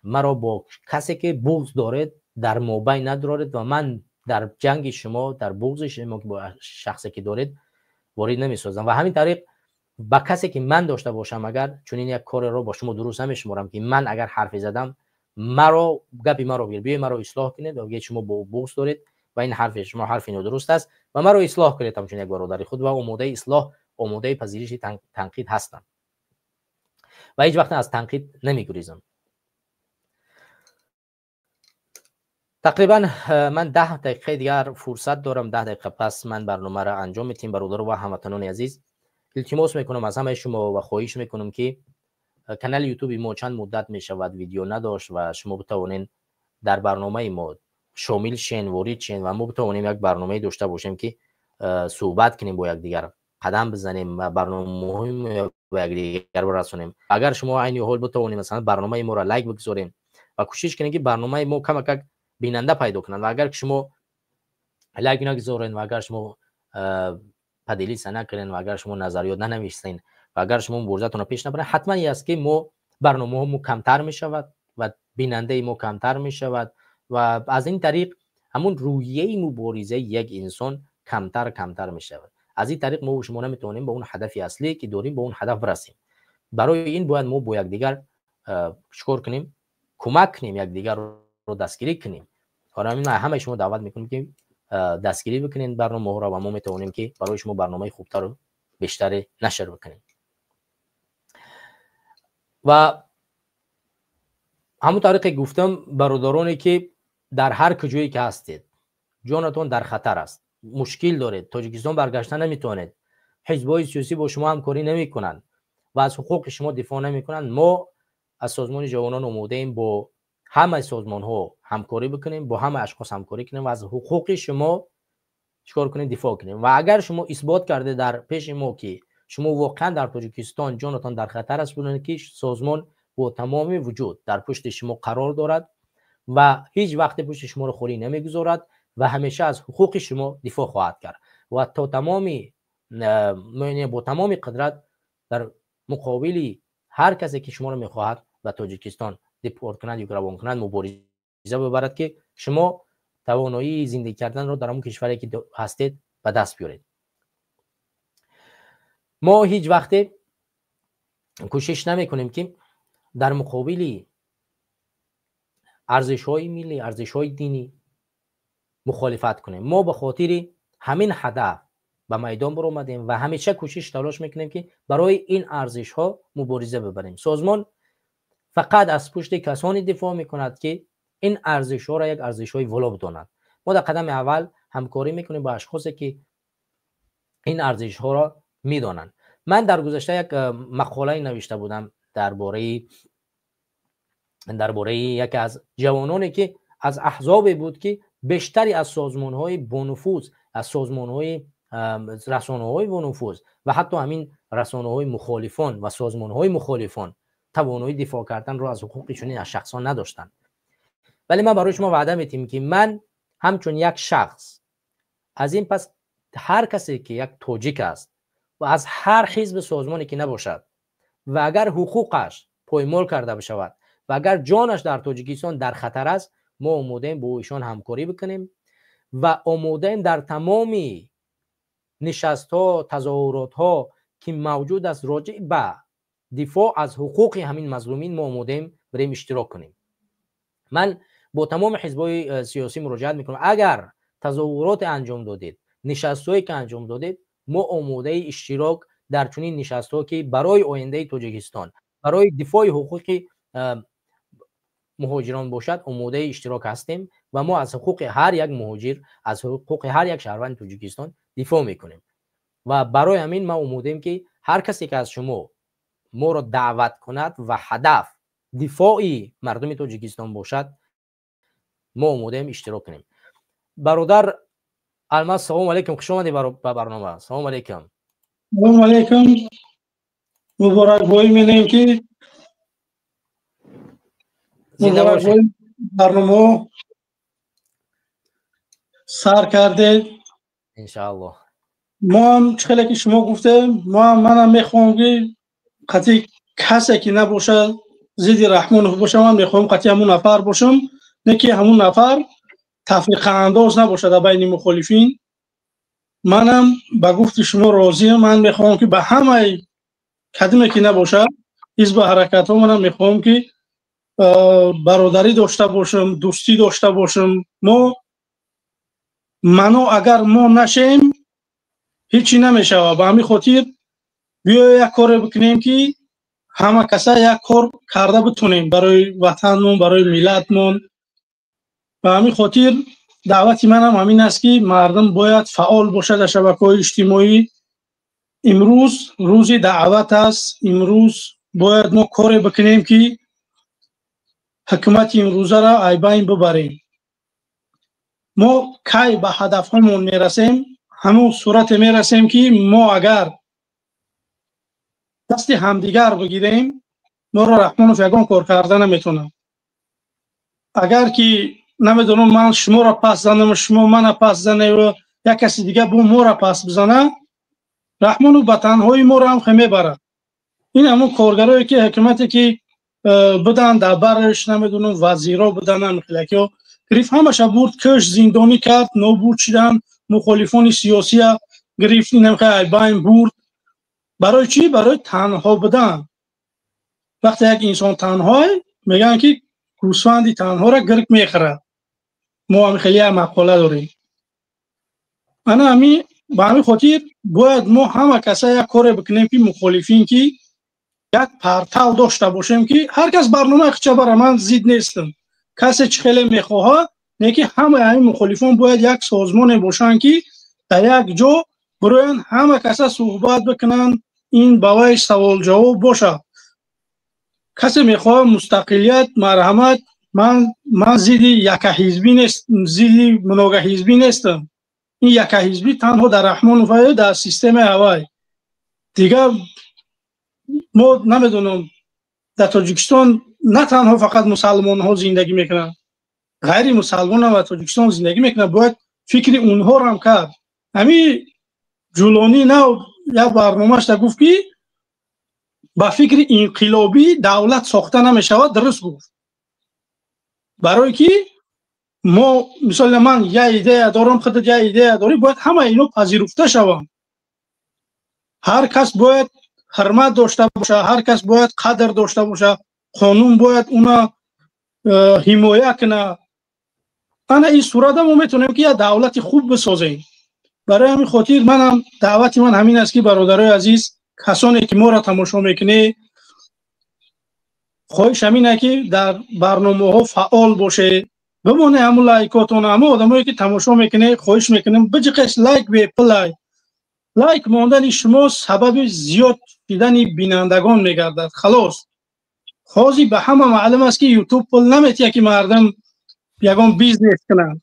маро бо касе ки буғз доред, дар мобайн надоред ва ман дар ҷанги шумо, дар буғзи шумо, ки бо шахсе ки доред, ворид намесозам. Ва ҳамин тариқ ба касе ки ман дошта бошам, агар чунин як кореро бо шумо дуруст намешуморам, ки ман агар ҳарфе задам, маро, гапи маро бигир, биёед, маро ислоҳ кунед ва бигӯед, шумо бо буғз доред ва ин ҳарфи шумо ҳарфи нодуруст аст ва маро ислоҳ кунед ҳамчун як бародари худ. Ва омодаи ислоҳ, омодаи пазириши танқид ҳастам ва ҳеҷ вақт аз танқид намегурезам. تقریبا من 10 دقیقه دیگر فرصت دارم. 10 دقیقه پس من برنامه را انجام میتیم. برادر و هموطنان عزیز، التماس میکنم از همه شما و خواهش میکنم که کانال یوتیوب ما چند مدت میشود ویدیو نداشت و شما بتوانین در برنامه ما شامل شین، وارد شین و ما بتوانیم یک برنامه داشته باشیم که صحبت کنیم، با یکدیگر قدم بزنیم و برنامه مهم با یکدیگر برسونیم. اگر شما عین حال بتوانیم مثلا برنامه ما را لایک بگذاریم و کوشش کنیم که برنامه ما کم کم بیننده پیدا کنند و اگر شما لایک نگذارین و اگر شما поделиться نکنین و اگر شما نظریات ننویسین و اگر شما مبارزتون رو پیش نبرین، حتما این است که ما برنامه ما کمتر میشود و بیننده ما کمتر میشود و از این طریق همون روحیه مبارزه یک انسان کمتر کمتر میشود. از این طریق ما و شما نمیتونیم به اون هدف اصلی که داریم به اون هدف برسیم. برای این باید ما با یکدیگر چیکار کنیم؟ کمک کنیم، یکدیگر رو دستگیری کنیم. حالا من همه شما دعوت میکنم که دستگیری بکنین برنامه را و ما میتونیم که برای شما برنامه خوبتر و بیشتر نشر بکنیم. و همون طریق گفتم برادرانی که در هر کجایی که هستید جانتون در خطر است، مشکل دارید، تاجیکستان برگشتن نمیتونید، حزب‌های سیاسی با شما همکاری نمیکنند و از حقوق شما دفاع نمیکنند، ما از سازمان جوانان آماده ایم با همه سازمان ها همکاری بکنیم، با همه اشخاص همکاری کنیم و از حقوق شما چیکار کنیم؟ دفاع کنیم. و اگر شما اثبات کرده در پیش ما که شما واقعا در تاجیکستان جانتان در خطر است، بدونید که سازمان با تمام وجود در پشت شما قرار دارد و هیچ وقت پشت شما رو خالی نمیگذارد و همیشه از حقوق شما دفاع خواهد کرد و تا تمامی با تمام قدرت در مقابل هر کسی که شما رو میخواهد به تاجیکستان دیپورت کنند یا روان کنند مبارزه ببرد که شما توانایی زندگی کردن رو در اون کشوری که هستید به دست بیارید. ما هیچ وقت کوشش نمیکنیم که در مقابل ارزش های ملی، ارزش های دینی مخالفت کنیم. ما به خاطر همین هدف به میدان برآمدیم و همیشه کوشش تلاش میکنیم که برای این ارزش ها مبارزه ببریم. سازمان فقط از پشت کسانی دفاع میکند که این ارزش ها را یک ارزش های والا بدانند. ما در قدم اول همکاری میکنیم با اشخاصی که این ارزش ها را میدانند. من در گذشته یک مقاله نوشته بودم درباره یکی از جوانانی که از احزاب بود که بیشتری از سازمان های بانفوذ، از سازمان های رسانه های بانفوذ و حتی همین رسانه های مخالفان و سازمان های مخالفان توانایی دفاع کردن را از حقوق چنین از شخصان نداشتند. ولی من برای شما وعده میتیم که من همچون یک شخص از این پس هر کسی که یک تاجیک است و از هر حزب سازمانی که نباشد و اگر حقوقش پایمال کرده بشود و اگر جانش در تاجیکستان در خطر است، ما آماده ایم با ایشان همکاری بکنیم و آماده ایم در تمامی نشست ها، تظاهرات ها که موجود است راجع به دفاع از حقوق همین مظلومین ما آماده ایم بریم اشتراک کنیم. من با تمام حزب‌های سیاسی مراجعت میکنم، اگر تظاهرات انجام دادید، نشست‌هایی که انجام دادید، ما آماده اشتراک در چنین نشست‌ها که برای آینده تاجیکستان، برای دفاع حقوق مهاجران باشد، آماده اشتراک هستیم و ما از حقوق هر یک مهاجر، از حقوق هر یک شهروند تاجیکستان دفاع میکنیم و برای همین ما آماده ایم که هر کسی که از شما ما را دعوت کند و هدف دفاعی مردم تاجیکستان باشد، ما آماده ایم اشتراک کنیم. برادر الماس، سلام علیکم، خوش آمدید به برنامه. سلام علیکم. سلام علیکم، مبارک باشی می‌نیم که مبارک باشی برنامه سر کرده انشاءالله. ما هم چخیلی که شما گفته، ما هم منم میخوام که قطعی کسی که نباشه زید رحمان باشه، من میخوام قطعی همون نفر باشم، نه که همون نفر تفریق انداز نباشه در بین مخالفین. منم به گفت شما راضیم. من میخوام که به همه کدومی که نباشه حزب حرکت ها، منم میخوام که برادری داشته باشم، دوستی داشته باشم. ما منو اگر ما نشیم هیچی نمیشه. به همین خاطر بیا یک کار بکنیم که همه کسا یک کار کرده بتونیم برای وطنمون، برای ملتمون. Ба ҳамин хотир даъвати манам ҳамин аст, ки мардум бояд фаъол бошад дар шабакаҳои иҷтимоӣ. Имрӯз рӯзи даъват аст. Имрӯз бояд мо коре бикунем, ки ҳукумати имрӯзаро айбайн бибарем. Мо кай ба ҳадафҳомон мерасем? Ҳамон сурате мерасем, ки мо агар дасти ҳамдигар бигирем, моро Раҳмонов ягон кор карда наметавонад. Агар ки намедонам, ман шуморо пас занам, шумо мана пас занед, як каси дига бо моро пас бизана, Раҳмонов ба танҳои моро ҳам мебарад. Ин ҳамон коргарое ки ҳукумате ки буданд дар барш, намедонам, вазиро буданд, ҳамхелакиҳо гирифт, ҳамаша бурд, кӯш, зиндонӣ кард, нобуд шуданд. Мухолифони сиёсия гирифт, инамхел айбайн бурд. Барои чӣ? Барои танҳо будан. Вақте як инсон танҳое, мегӯянд, ки гӯсфанди танҳоро гирг мехӯрад. Мо ҳам хеле як мақола дорем. Ана ҳами ба ҳамин хотир бояд мо ҳама каса як коре бикунем, ки мухолифин ки як портал дошта бошем, ки ҳар кас барномаи худша бара, ман зид нестам, касе чӣ хеле мехоҳад, не ки ҳамаи ҳамин мухолифон бояд як созмоне бошанд, ки дар як ҷо бироянд, ҳама каса суҳбат бикунанд, ин ба вай саволҷавоб бошад. Касе мехоҳад мустақилият, марҳамат. Ман зидди якаҳизбӣ нест, зидди многоҳизбӣ нестам. Ин якаҳизбӣ танҳо дар Раҳмонов, дар системаи ҳавай. Дигар мо намедонам, дар Тоҷикистон на танҳо фақат мусалмонҳо зиндагӣ мекунанд, ғайри мусалмонам дар Тоҷикистон зиндагӣ мекунанд. Бояд фикри онҳоро ҳам кард. Ҳамин Ҷулонӣ нав як барномаашда гуфт, ки ба фикри инқилобӣ давлат сохта намешавад. Дуруст гуфт, барое ки мо, мисол, ман як идея дорам, худат як идея дорӣ, бояд ҳама ино пазируфта шаванд. Ҳар кас бояд ҳурмат дошта бошад, ҳар кас бояд қадр дошта бошад, қонун бояд уна ҳимоя кунад. Ана ин сурата мо метавонем, ки як давлати хуб бисозем. Барои ҳамин хотир манам даъвати ман ҳамин аст, ки бародарои азиз, касоне ки моро тамошо мекунед, хоҳиш ҳамин аст, ки дар барномаҳо фаъол бошед, бимонед. Ҳамун лайкотон, ҳамон одамое ки тамошо мекунед, хоҳиш мекунем, биҷиқеш лайк, бепулай лайк мондани шумо сабаби зиёд шидани бинандагон мегардад. Халос, ҳозир ба ҳама маълум аст, ки Ютуб пул наметиҳад, ки мардум ягон бизнес кунанд.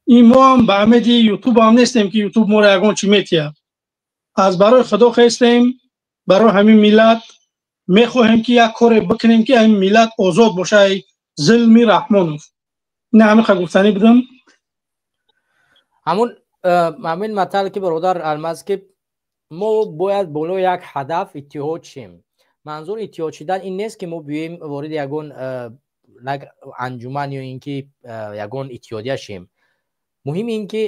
Ин мо ҳам ба умеди Ютуб ҳам нестем, ки Ютуб моро ягон чӣ метиҳад. Аз барои Худо хестем, барои ҳамин миллат мехоҳем, ки як коре бикунем, ки ҳамин миллат озод бошад зулми Раҳмонов. Ин ҳамин гуфтанӣ будам. Ҳамун ҳамин матал, ки бародар Алмаз, ки мо бояд болои як ҳадаф иттиҳод шем. Манзур иттиҳод шидан ин нест, ки мо биёем вориди ягон анҷуман ё ин ки ягон иттиҳодия шем. Муҳим ин ки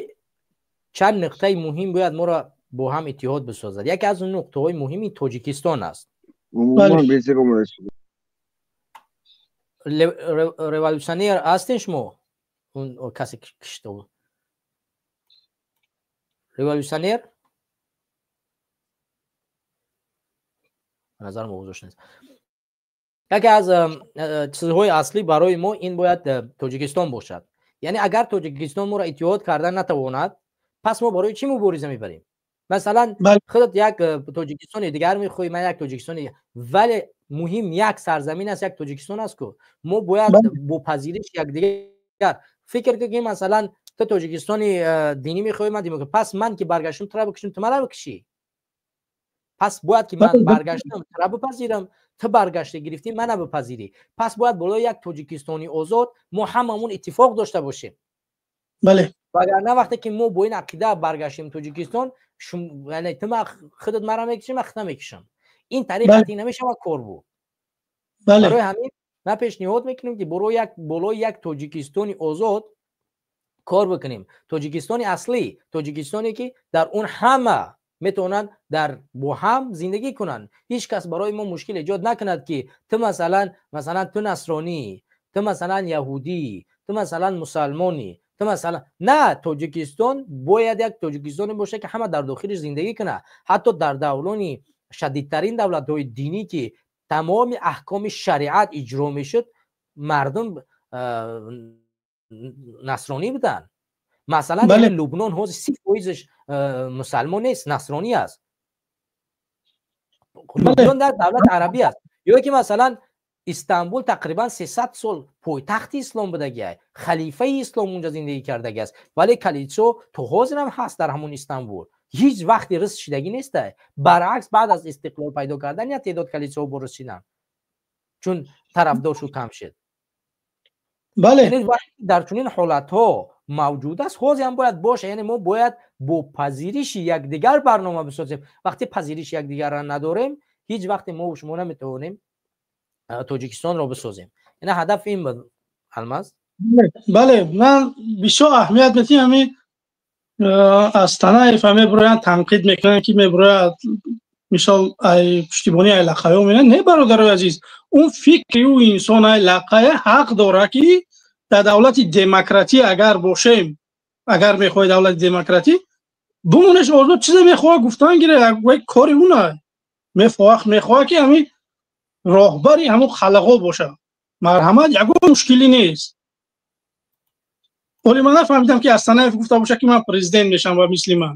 чанд нуқтаи муҳим бояд моро бо ҳам иттиҳод бисозад. Яке аз он нуқтаҳои муҳими Тоҷикистон аст. Революционер ҳастен шумо? Касе кишто революционер назар мавзӯш нест. Яке аз чизҳои аслӣ барои мо ин бояд Тоҷикистон бошад. Яъне агар Тоҷикистон моро иттиҳод карда натавонад, пас мо барои чӣ мубориза мебарем? Масалан, худат як Тоҷикистони дигар мехоҳӣ, ман як Тоҷикистони, вале муҳим як сарзамин аст, як Тоҷикистон аст ку. Мо бояд бо пазириши якдигар фикр кунем. Масалан, ту Тоҷикистони динӣ мехоҳӣ, ман демократ. Пас ман ки баргаштам, тура бикушам, ту мара бикушӣ. Пас бояд ки ман баргаштам, тура бипазирам, ту баргашта гирифтӣ, мана бипазирӣ. Пас бояд болои як Тоҷикистони озод мо ҳамамон иттифоқ дошта бошем. Бале. Вагарна вақте ки мо бо ин ақида баргаштем Тоҷикистон, яъне ту худат мара мекушӣ, ман худам мекушам. Ин тариқ қатъӣ намешавад кор буд. Барои ҳамин ман пешниҳод мекунем, ки болои як Тоҷикистони озод кор бикунем. Тоҷикистони аслӣ, Тоҷикистоне ки дар он ҳама метавонанд дар бо ҳам зиндагӣ кунанд. Ҳеҷ кас барои мо мушкил эҷод накунад, ки ту масалан ту насронӣ, ту масалан яҳудӣ, ту масалан мусалмонӣ, ту масалан на. Тоҷикистон бояд як Тоҷикистоне бошад, ки ҳама дар дохилиш зиндагӣ кунад. Ҳатто дар даврони шадидтарин давлатҳои динӣ, ки тамоми аҳкоми шариат иҷро мешуд, мардум насронӣ буданд. Масалан, Лубнон ҳозир 30%-ш мусалмон нест, насронӣ аст. Лубнон дар давлати арабӣ аст. Ё ки масалан Истанбул тақрибан 300 сол пойтахти ислом будагиай, халифаи ислом унҷа зиндагӣ кардагӣ аст, вале калисо то ҳозир ҳам ҳаст дар ҳамон Истанбул, ҳеҷ вақте рис шидагӣ нестай. Баръакс, баъд аз истиқлол пайдо кардан як теъдод калисоҳо борис шиданд, чун тарафдоршу кам шуд. Бале, дар чунин ҳолатҳо мавҷуд аст, ҳозир ҳам бояд боша. Яъне мо бояд бо пазириши якдигар барнома бисозем. Вақте пазириши якдигарро надорем, ҳеҷ вақте мо шумо наметавонем Тоҷикистонро бисозем. Ина ҳадаф ин буд, Алмаз. Бале, ман бисёр аҳамият медиҳам. Ҳамин аз Танаев мебуроянд, танқид мекунанд, ки мебурояд, мисол, ай пуштибонӣ ай лақаё менанд. Не, бародарои азиз, он фикри ӯ инсон ай лақая ҳақ дорад, ки дар давлати демократӣ агар бошем, агар мехоҳӣ давлати демократӣ бимонеш, озод чизе мехоҳад гуфтан гира, кори ӯ на. Мехоҳад, ки ҳамин роҳбари ҳамон халақо бошад, марҳамат, ягон мушкилӣ нест. Оли ман нафаҳмидам, ки Астанаев гуфта бошад, ки ман президент мешавам ва мисли ман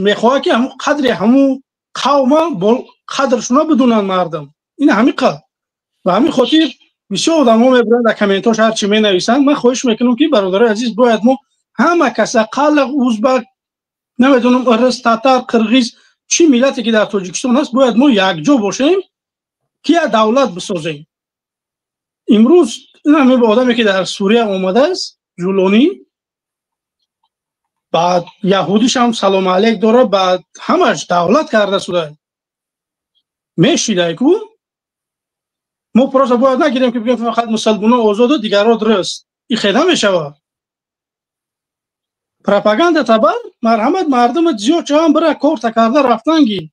мехоҳад, ки ҳамон қадри ҳамун қавма қадршуна бидунанд мардум. Ин ҳамин қадр. Ба ҳамин хотир бисёр одамҳо мебуранд, дар комментҳош ҳар чӣ менависанд. Ман хоҳиш мекунам, ки бародарои азиз, бояд мо ҳама каса, қалақ, узбак, намедонам, рус, татар, қирғиз, чӣ миллате ки дар Тоҷикистон ҳаст, бояд мо якҷо бошем, ки як давлат бисозем. Имрӯз ин одаме, ки дар Сурия омадааст, Ҷулонӣ, баъд яҳудишам салому алейк дорад, баъд ҳамаш давлат карда шуда мешидай ку. Мо просто бояд нагирем, ки бигем фақат мусалмоно озоду, дигарро дуруст. И хел намешавад. Пропаганда табар, марҳамат, мардума зиёд шаванд, бира корта карда рафтан ги.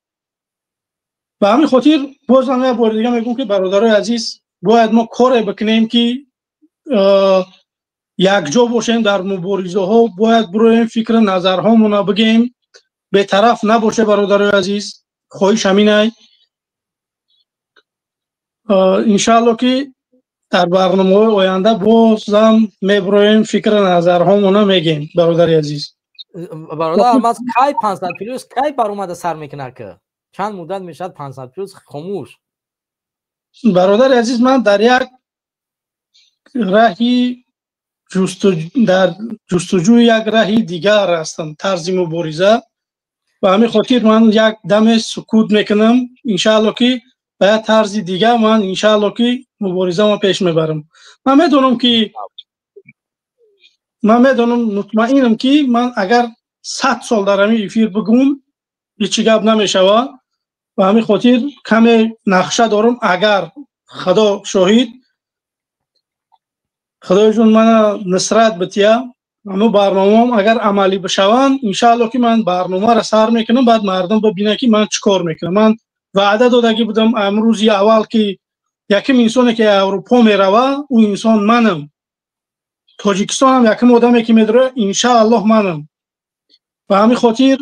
Ба ҳамин хотир бозам як бори дига мегӯм, ки бародарои азиз, бояд мо коре бикунем, ки якҷо бошем дар муборизаҳо, бояд бироем, фикру назарҳомона бигем, бетараф набоше. Бародарои азиз, хоҳиш ҳаминай. Иншаалло, ки дар барномаҳои оянда бозам мебироем, фикру назарҳомона мегем, бародари азиз. Бародар Алмаз, кай 500 плюс кай баромада сар мекунад, ки чанд муддат мешавад 500 плюс хомӯш? Бародари азиз, ман дар як раҳи дар ҷустуҷӯи як раҳи дигар ҳастам, тарзи мубориза. Ба ҳамин хотир ман як даме сукут мекунам. Иншаалло, ки ба як тарзи дигар ман, иншаалло, ки муборизамо пеш мебарам. Ман медонам, мутмаинам, ки ман агар 100 сол дар ҳамин эфир бигӯм, ҳечи гап намешавад. Ба ҳамин хотир каме нақша дорам. Агар Худо шоҳид, Худоҷон мана нусрат бития, ҳамун барномаам агар амалӣ бишаванд, иншаалло, ки ман барномаро сар мекунам, баъд мардум бибинанд, ки ман чӣ кор мекунам. Ман ваъда додагӣ будам амрӯзи аввал, ки якум инсоне, ки Аврупо мерава, ӯ инсон манам. Тоҷикистонам якум одаме, ки медора, иншааллоҳ, манам. Ба ҳамин хотир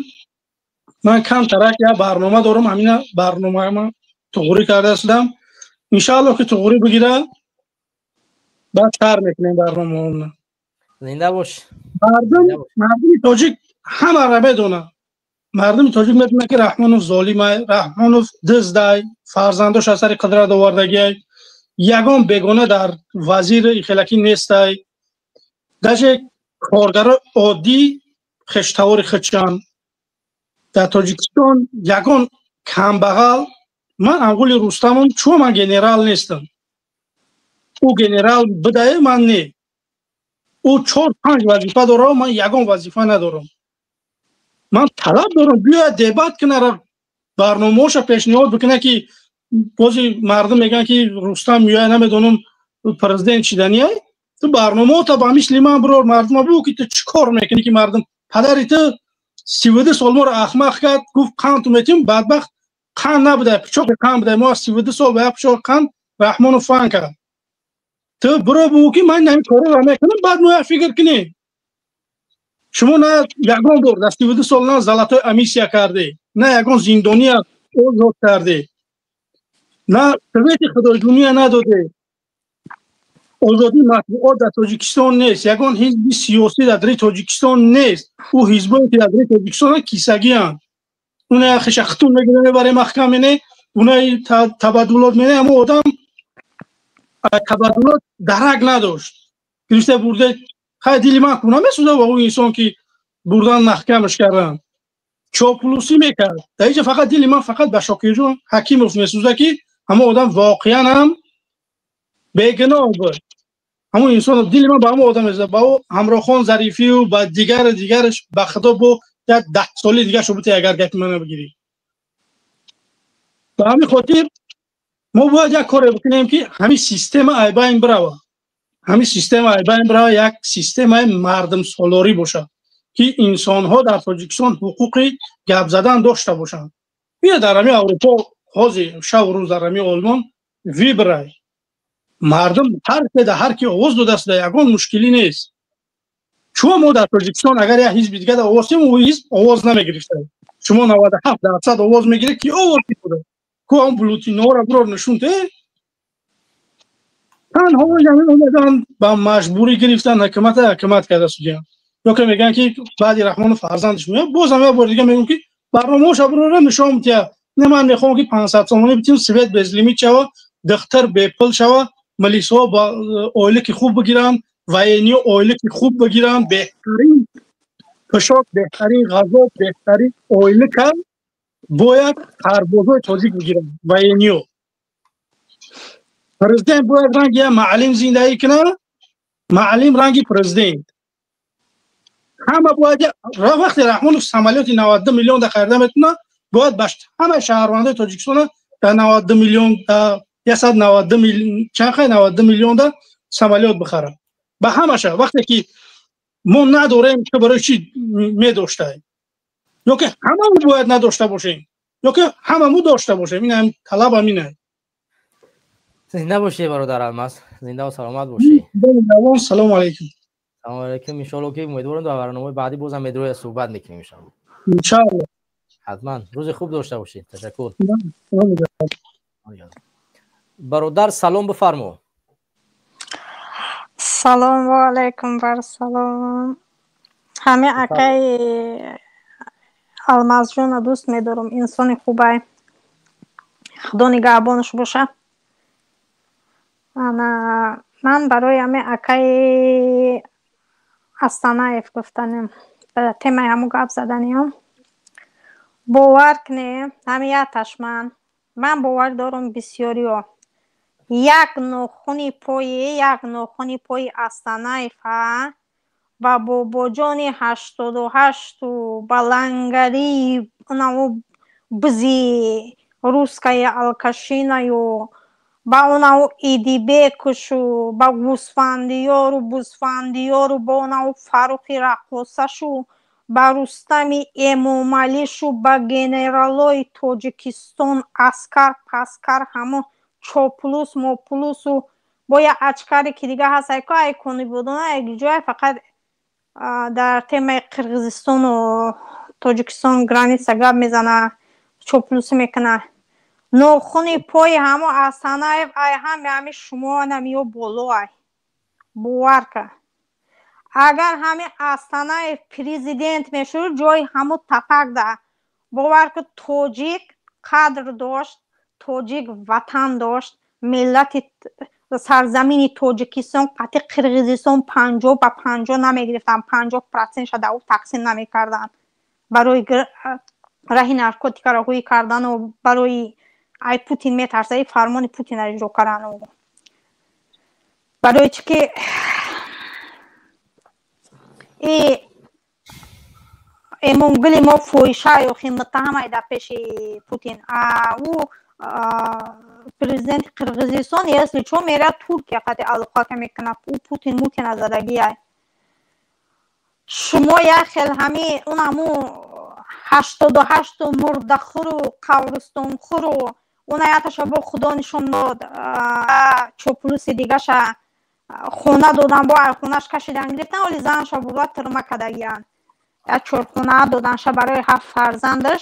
ман камтарак як барнома дорам, ҳамина барномаама туғрӣ карда шудам. Иншааллоҳ, ки туғрӣ бигира, баъд сар мекунем барномаона. Зинда бош. Мардуми тоҷик ҳамаро медонад. Мардуми тоҷик медонад, ки Раҳмонов золимай, Раҳмонов диздай, фарзандош аз сари қудрат овардагиай, ягон бегона дар вазири хелакӣ нестай, даже коргаро оддӣ хештавори худшанд. Дар Тоҷикистон ягон камбағал, ман анғули Рустамам, чун ман генерал нестам, ӯ генерал бидае, ман не. Ӯ чор панҷ вазифа дорад, ман ягон вазифа надорам. Ман талаб дорам, биёяд, дебат кунара, барномаҳоша пешниҳод бикунад, ки бози мардум мегӯянд, ки Рустам меояд, намедонам, президент шидания. Ту барномаота ба мисли ман бирор, мардума бигӯ, ки ту чӣ кор мекунӣ, ки мардум падари ту 32 сол моро ахмақ кард, гуфт қанд метим, бадбахт қанд набуда, пичоқи қанд буда. Мо 32 сол ба як пичоқи қанд Раҳмонов фан кард. Ту биро, бигӯ, ки ман ҳамин корро мекунам, баъд мо як фикр кунем. Шумо на ягон бор дар 32 сол на золотой амнистия кардӣ, на ягон зиндония озод кардӣ, на совети худоҷуния надодӣ. Озодии матбуот дар Тоҷикистон нест, ягон ҳизби сиёсӣ дар дари Тоҷикистон нест. Ӯ ҳизбое ки дар дари Тоҷикистон кисагианд, уна хишахтун мегирем, мебарем маҳкам мене, унаи табаддулот мене. Ҳамо одам табаддулот дарак надошт, гирифта бурда. Хай, дили ман куна месӯза ба ӯ инсон, ки бурдан маҳкамаш карданд, чоплусӣ мекард. Дар инҷа фақат дили ман фақат ба Шокирҷон Ҳакимов месӯза, ки ҳамо одам воқеан ҳам бегуноҳ буд. Ҳамон инсон, дили ман ба ҳамон одам месӯзад, ба ӯ, Ҳамрохон Зарифию ба дигару дигараш. Ба Худо, бо як 10 соли дигар шубути, агар гапи мана бигирӣ. Ба ҳамин хотир мо бояд як коре бикунем, ки ҳамин система айбайн бирава, ҳамин система айбайн бирава, як системаи мардумсолорӣ бошад, ки инсонҳо дар Тоҷикистон ҳуқуқи гап задан дошта бошанд. Бия, дар ҳамин Аврупо ҳозир шаву рӯз, дар ҳамин Олмон выборай, мардум ҳар ке дар ҳар ки овоз додааст, ягон мушкилӣ нест. Чун мо дар Тоҷикистон агар як ҳизби дига дар овоз, ӯ ҳизб овоз намегирифта, шумо 97% овоз мегиред, ки овоз мекунад ку? Он бюллетенҳоро бирор нишон те. Танҳо омадан ба маҷбурӣ гирифтан ҳукумата, ҳукумат карда судиян. Ё ки мегӯянд, ки баъди Раҳмонов фарзандаш меояд. Бозам як бори дига мегӯям, ки барномаҳоша бирора нишон медиҳад. Не, ман мехоҳам, ки 500 сомонӣ битим, свет безлимит шава, духтар бепул шава, милисҳо ба ойлики хуб бигиранд, военниё ойлики хуб бигиранд, беҳтарин пӯшок, беҳтарин ғазо, беҳтарин ойлика бояд сарбозои тоҷик бигиранд, военниё. Президент бояд ранги як маълим зиндагӣ кунад, маълим ранги президент. Ҳама бояд, вақте Раҳмонов самолёти 92 миллион да харида метавонад, бояд ба ҳамаи шаҳрвандои Тоҷикистона дар 92 миллион, 192, чанд хай, 92 миллион да самолёт бихарад ба ҳамаша. Вақте ки мо надорем, ки барои чӣ медоштаем? Ё ки ҳамаму бояд надошта бошем, ё ки ҳамаму дошта бошем. Ин талабам ина. Зинда бошӣ, бародар Алмаз, зинда саломат бошӣ. Салому алайкум. Салому алайкум. Иншоалло, ки умедворам, дар барномаи баъдӣ бозам медроя суҳбат мекунем, иншоалло. Иншоалло. Ҳатман. Рӯзи хуб дошта бошед, ташаккур. Бародар, салом, бифармо. Салом ва алайкум бар салом. Ҳами акаи Алмазҷона дӯст медорам, инсони хубай, Худо нигаҳбонаш боша. Ана, ман барои ҳами акаи Астанаев гуфтанем, ба темаи ҳамун гап заданиам. Бовар кунем, ҳами яташ ман бовар дорам, бисёриҳо як нохуни пои, як нохуни пои Астанаева ба бобоҷони 88-ту, ба лангарии унаву бизи русская алкашинаю, ба унаву Идибекушу, ба гӯсфандиёру бузфандиёру, ба унаву Фаррухи раққосашу, ба Рустами Эмомалишу, ба генералои Тоҷикистон, аскар паскар, ҳамо чоплус моплусу, бо як ачкаре ки дига ҳаст, айко айкони будона, як ҷое фақат дар темаи Қирғизистону Тоҷикистон граница гап мезана, чоплусӣ мекуна. Нохуни пои ҳамо Асанаев ай ҳами ҳами шумо намиё боло ай. Бовар ка, агар ҳами Астанаев президент мешуд, ҷои ҳамо тапак да, бовар ку, тоҷик қадр дошт, тоҷик ватан дошт, миллати сарзамини Тоҷикистон қати Қирғизистон 50 ба 50 намегирифтанд, 50 процентша дар ӯ тақсим намекарданд барои раҳи наркотикаро ҳӯй кардану барои ай Путин метарса, и фармони Путина иҷро кардану. Барои чӣ ки и Эмомгули мо фоҳиша ё муттаҳамай дар пеши Путин. Ӯ президенти Қирғизистон, если чо, мерад Туркия қати алоқа мекунад. Ӯ Путин мутина задагиай. Шумо як хел ҳами унаму 88-ту мурдахӯру қабристонхӯру, уна яташа бо Худо нишон дод, чоплуси дигаша хона додан, бо хонаш кашидан гирифтан, вале занша бува тирма кардагиянд, як чорхона доданша барои ҳафт фарзандаш.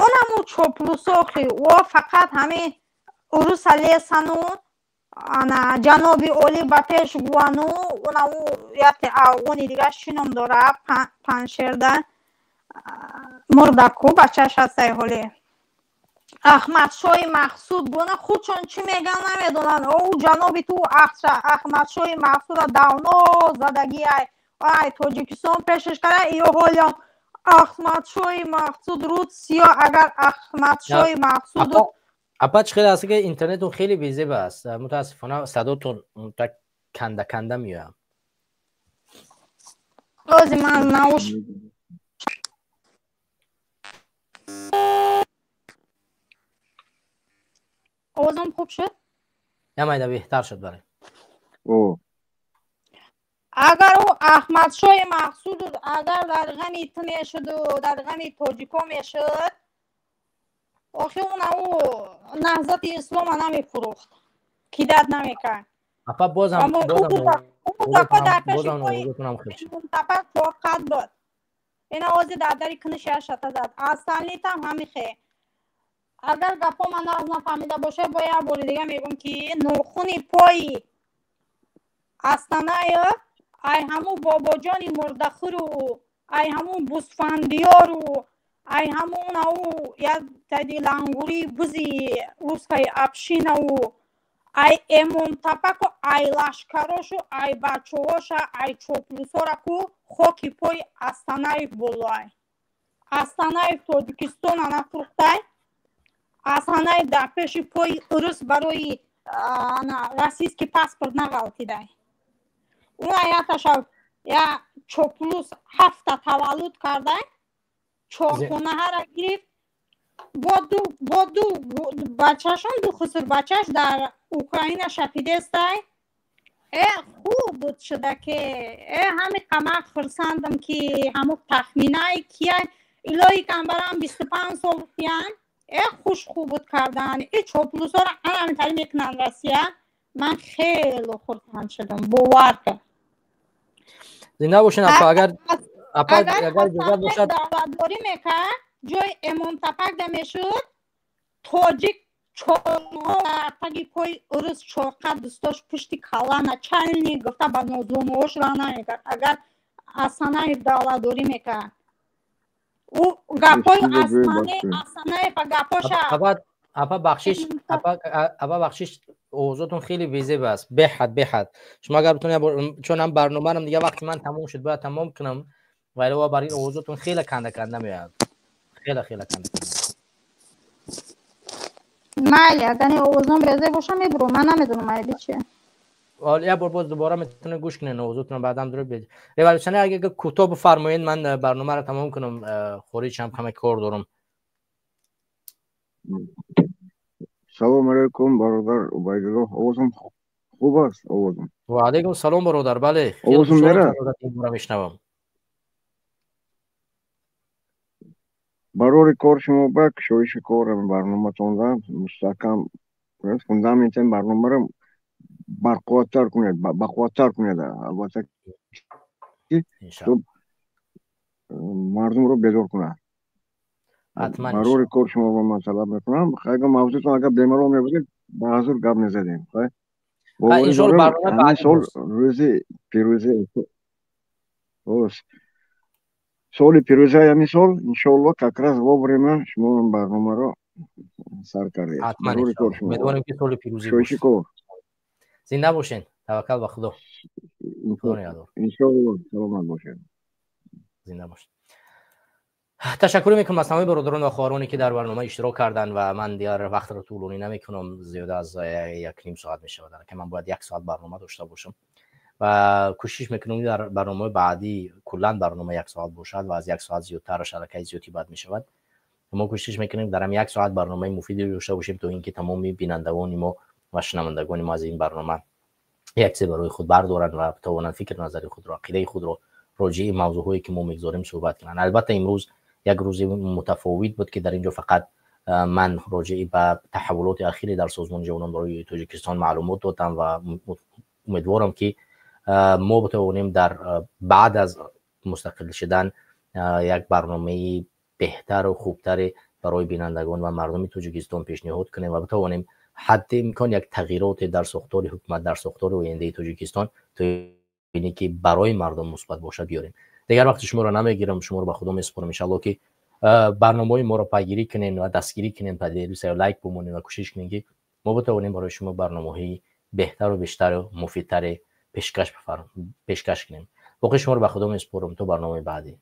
Унаму чоплусохи о фақат ҳами уруса лесану. Ана ҷаноби олӣ ба пеш гӯвану унаву яте афғони дигар чӣ ном дора, Паншерда мурдаку бачааш ҳастай ҳоле, Аҳмадшоҳи Мақсуд гуна худшон чӣ меган намедонанд. О, ҷаноби ту Аҳмадшоҳи Мақсуда давно задагиай, ай Тоҷикистон пешаш кара, ё ҳолиам Аҳмадшоҳи Мақсуд руд сиё. Агар Аҳмадшоҳи Мақсуд Апа, чӣ хеле аст ки интернетон хеле безеб аст, мутаассифона садотон канда канда меояд. Ози ман науш овозам хуб шуд? Намайда, беҳтар шуд, бале. Агар ӯ Аҳмадшоҳи Мақсуд агар дар ғами ту мешуду дар ғами тоҷико мешуд, охи унаву Наҳзати Ислома намефурӯхт, кидат намекард. Апа, бозам дар чорқат буд, ина ози дар дари куниши шата зад. Асалнитам ҳамихе. Агар гапҳо ман нағз нафаҳмида бошад, бо як бори дига мегӯм, ки нохуни пои Астанаев ай ҳамун бобоҷони мурдахӯру, ай ҳамун бусфандиёру, ай ҳамун ау як тади лангури бузи русская общинау, ай Эмомтапаку, ай лашкарошу, ай бачаҳоша, ай чоплусораку хоки пои Астанаев болоай. Астанаев Тоҷикистона нафурӯхтай. Астанаев дар пеши пои урус барои российский паспорт нағалтидай. Уна яташа я чоплус ҳафта таваллуд кардай, чорхонаҳара гирифт, бо ду бачашон, ду хусур бачаш дар Украина шапидестай. Э, хуб буд шуда ки э ҳами қамар хурсандам, ки ҳаму тахминай кия илоҳи камбарам 25 сол киян. Э, хуш хуб буд кардан, э чоплусоро ҳамитари мекунанд Россия. Ман хело хурсанд шудам, бовар кар. Зинда бошен, апа. Агар апа, агар иҷозат бошад, давлатдорӣ мекард, ҷои Эмомтапак да мешуд, тоҷик чорҳо дар таги пои урус чорқат дӯстош пушти калла начальник гуфта ба нозумош ра намекард. Агар Асанаев давлатдорӣ мекард, ӯ гапҳои Асанаева гапҳоша Апа, бахшиш, апа, бахшиш, овозотон хеле безеб аст, беҳад беҳад. Шумо агар битонед, чун ҳам барномаам дига вақти ман тамом шуд, бояд тамом кунам, ва илова бар ин овозотон хеле канда канда меояд, хеле хеле канда канда. Майли, агар овозон безеб боша, мебурам, ман намедонам айби чия. Як бор боз дубора метавонед гӯш кунед овозотон, баъдан дуруд бед. Революционер, агар кӯтоҳ бифармоед, ман барномаро тамом кунам, хориҷ ҳам каме кор дорам. Салом алейкум, бародар Убайдулло, овозам хуб аст, овозам? Ва алейкум салом, бародар, бале. Овозам мера? Мешнавам. Барори кор шумо ба кушоиши кор барноматонда мустаҳкам фундаментен барномаро барқувваттар кунед, бақувваттар кунед, албатта ки мардумро бедор кунад. Барори кор шумо ба ман талаб мекунам. Агар мавзӯтон агар бемалол мебудед, ба ҳазур гап мезадем. Ҳамин сол рӯзи пирӯзӣ, соли пирӯзаи ҳамин сол, иншоалло, как раз вовремя шумо барномаро сар кардед. Барори кор шумо, умедворем ки соли пирӯзӣ. Кушоиши кор. Зинда бошен, таваккал ба Худо. Иншоалло, саломат бошед. Зинда бошед. Ташаккур мекунам аз ҳамаи бародарон ва хоҳароне ки дар барнома иштирок карданд ва ман дигар вақтро тӯлонӣ намекунам, зиёда аз 1.5 соат мешавад, ки ман бояд як соат барнома дошта бошам ва кӯшиш мекунам дар барномаи баъдӣ куллан барнома як соат бошад ва аз як соат зиёдтар шаракаи зиёдӣ бад мешавад. Мо кӯшиш мекунем дар ҳам як соат барномаи муфиде дошта бошем, то ин ки тамоми бинандагони мо ва шунавандагони мо аз ин барнома як чизе барои худ бардоранд ва битавонанд фикр назари худро, ақидаи худро роҷеи мавзӯъҳое ки мо мегузорем суҳбат кунанд. Албатта, имрӯз як рӯзи мутафовит буд, ки дар ин ҷо фақат ман роҷеи ба таҳаввулоти ахире дар Созмони ҷавонон барои Тоҷикистон маълумот додам ва умедворам, ки мо битавонем дар баъд аз мустақил шудан як барномаи беҳтару хубтаре барои бинандагон ва мардуми Тоҷикистон пешниҳод кунем ва битавонем ҳадди имкон як тағйироте дар сохтори ҳукумат, дар сохтори ояндаи Тоҷикистон, то ине ки барои мардум мусбат бошад, биёрем. Дигар вақти шуморо намегирам, шуморо ба Худо месупорам. Иншалло, ки барномаҳои моро пайгирӣ кунен ва дастгирӣ кунен, поделиться, лайк бимонен ва кӯшиш кунен, ки мо битавонем барои шумо барномаҳои беҳтару бештару муфидтаре пешкаш кунем. Боқӣ шуморо ба Худо месупорам то барномаи баъдӣ.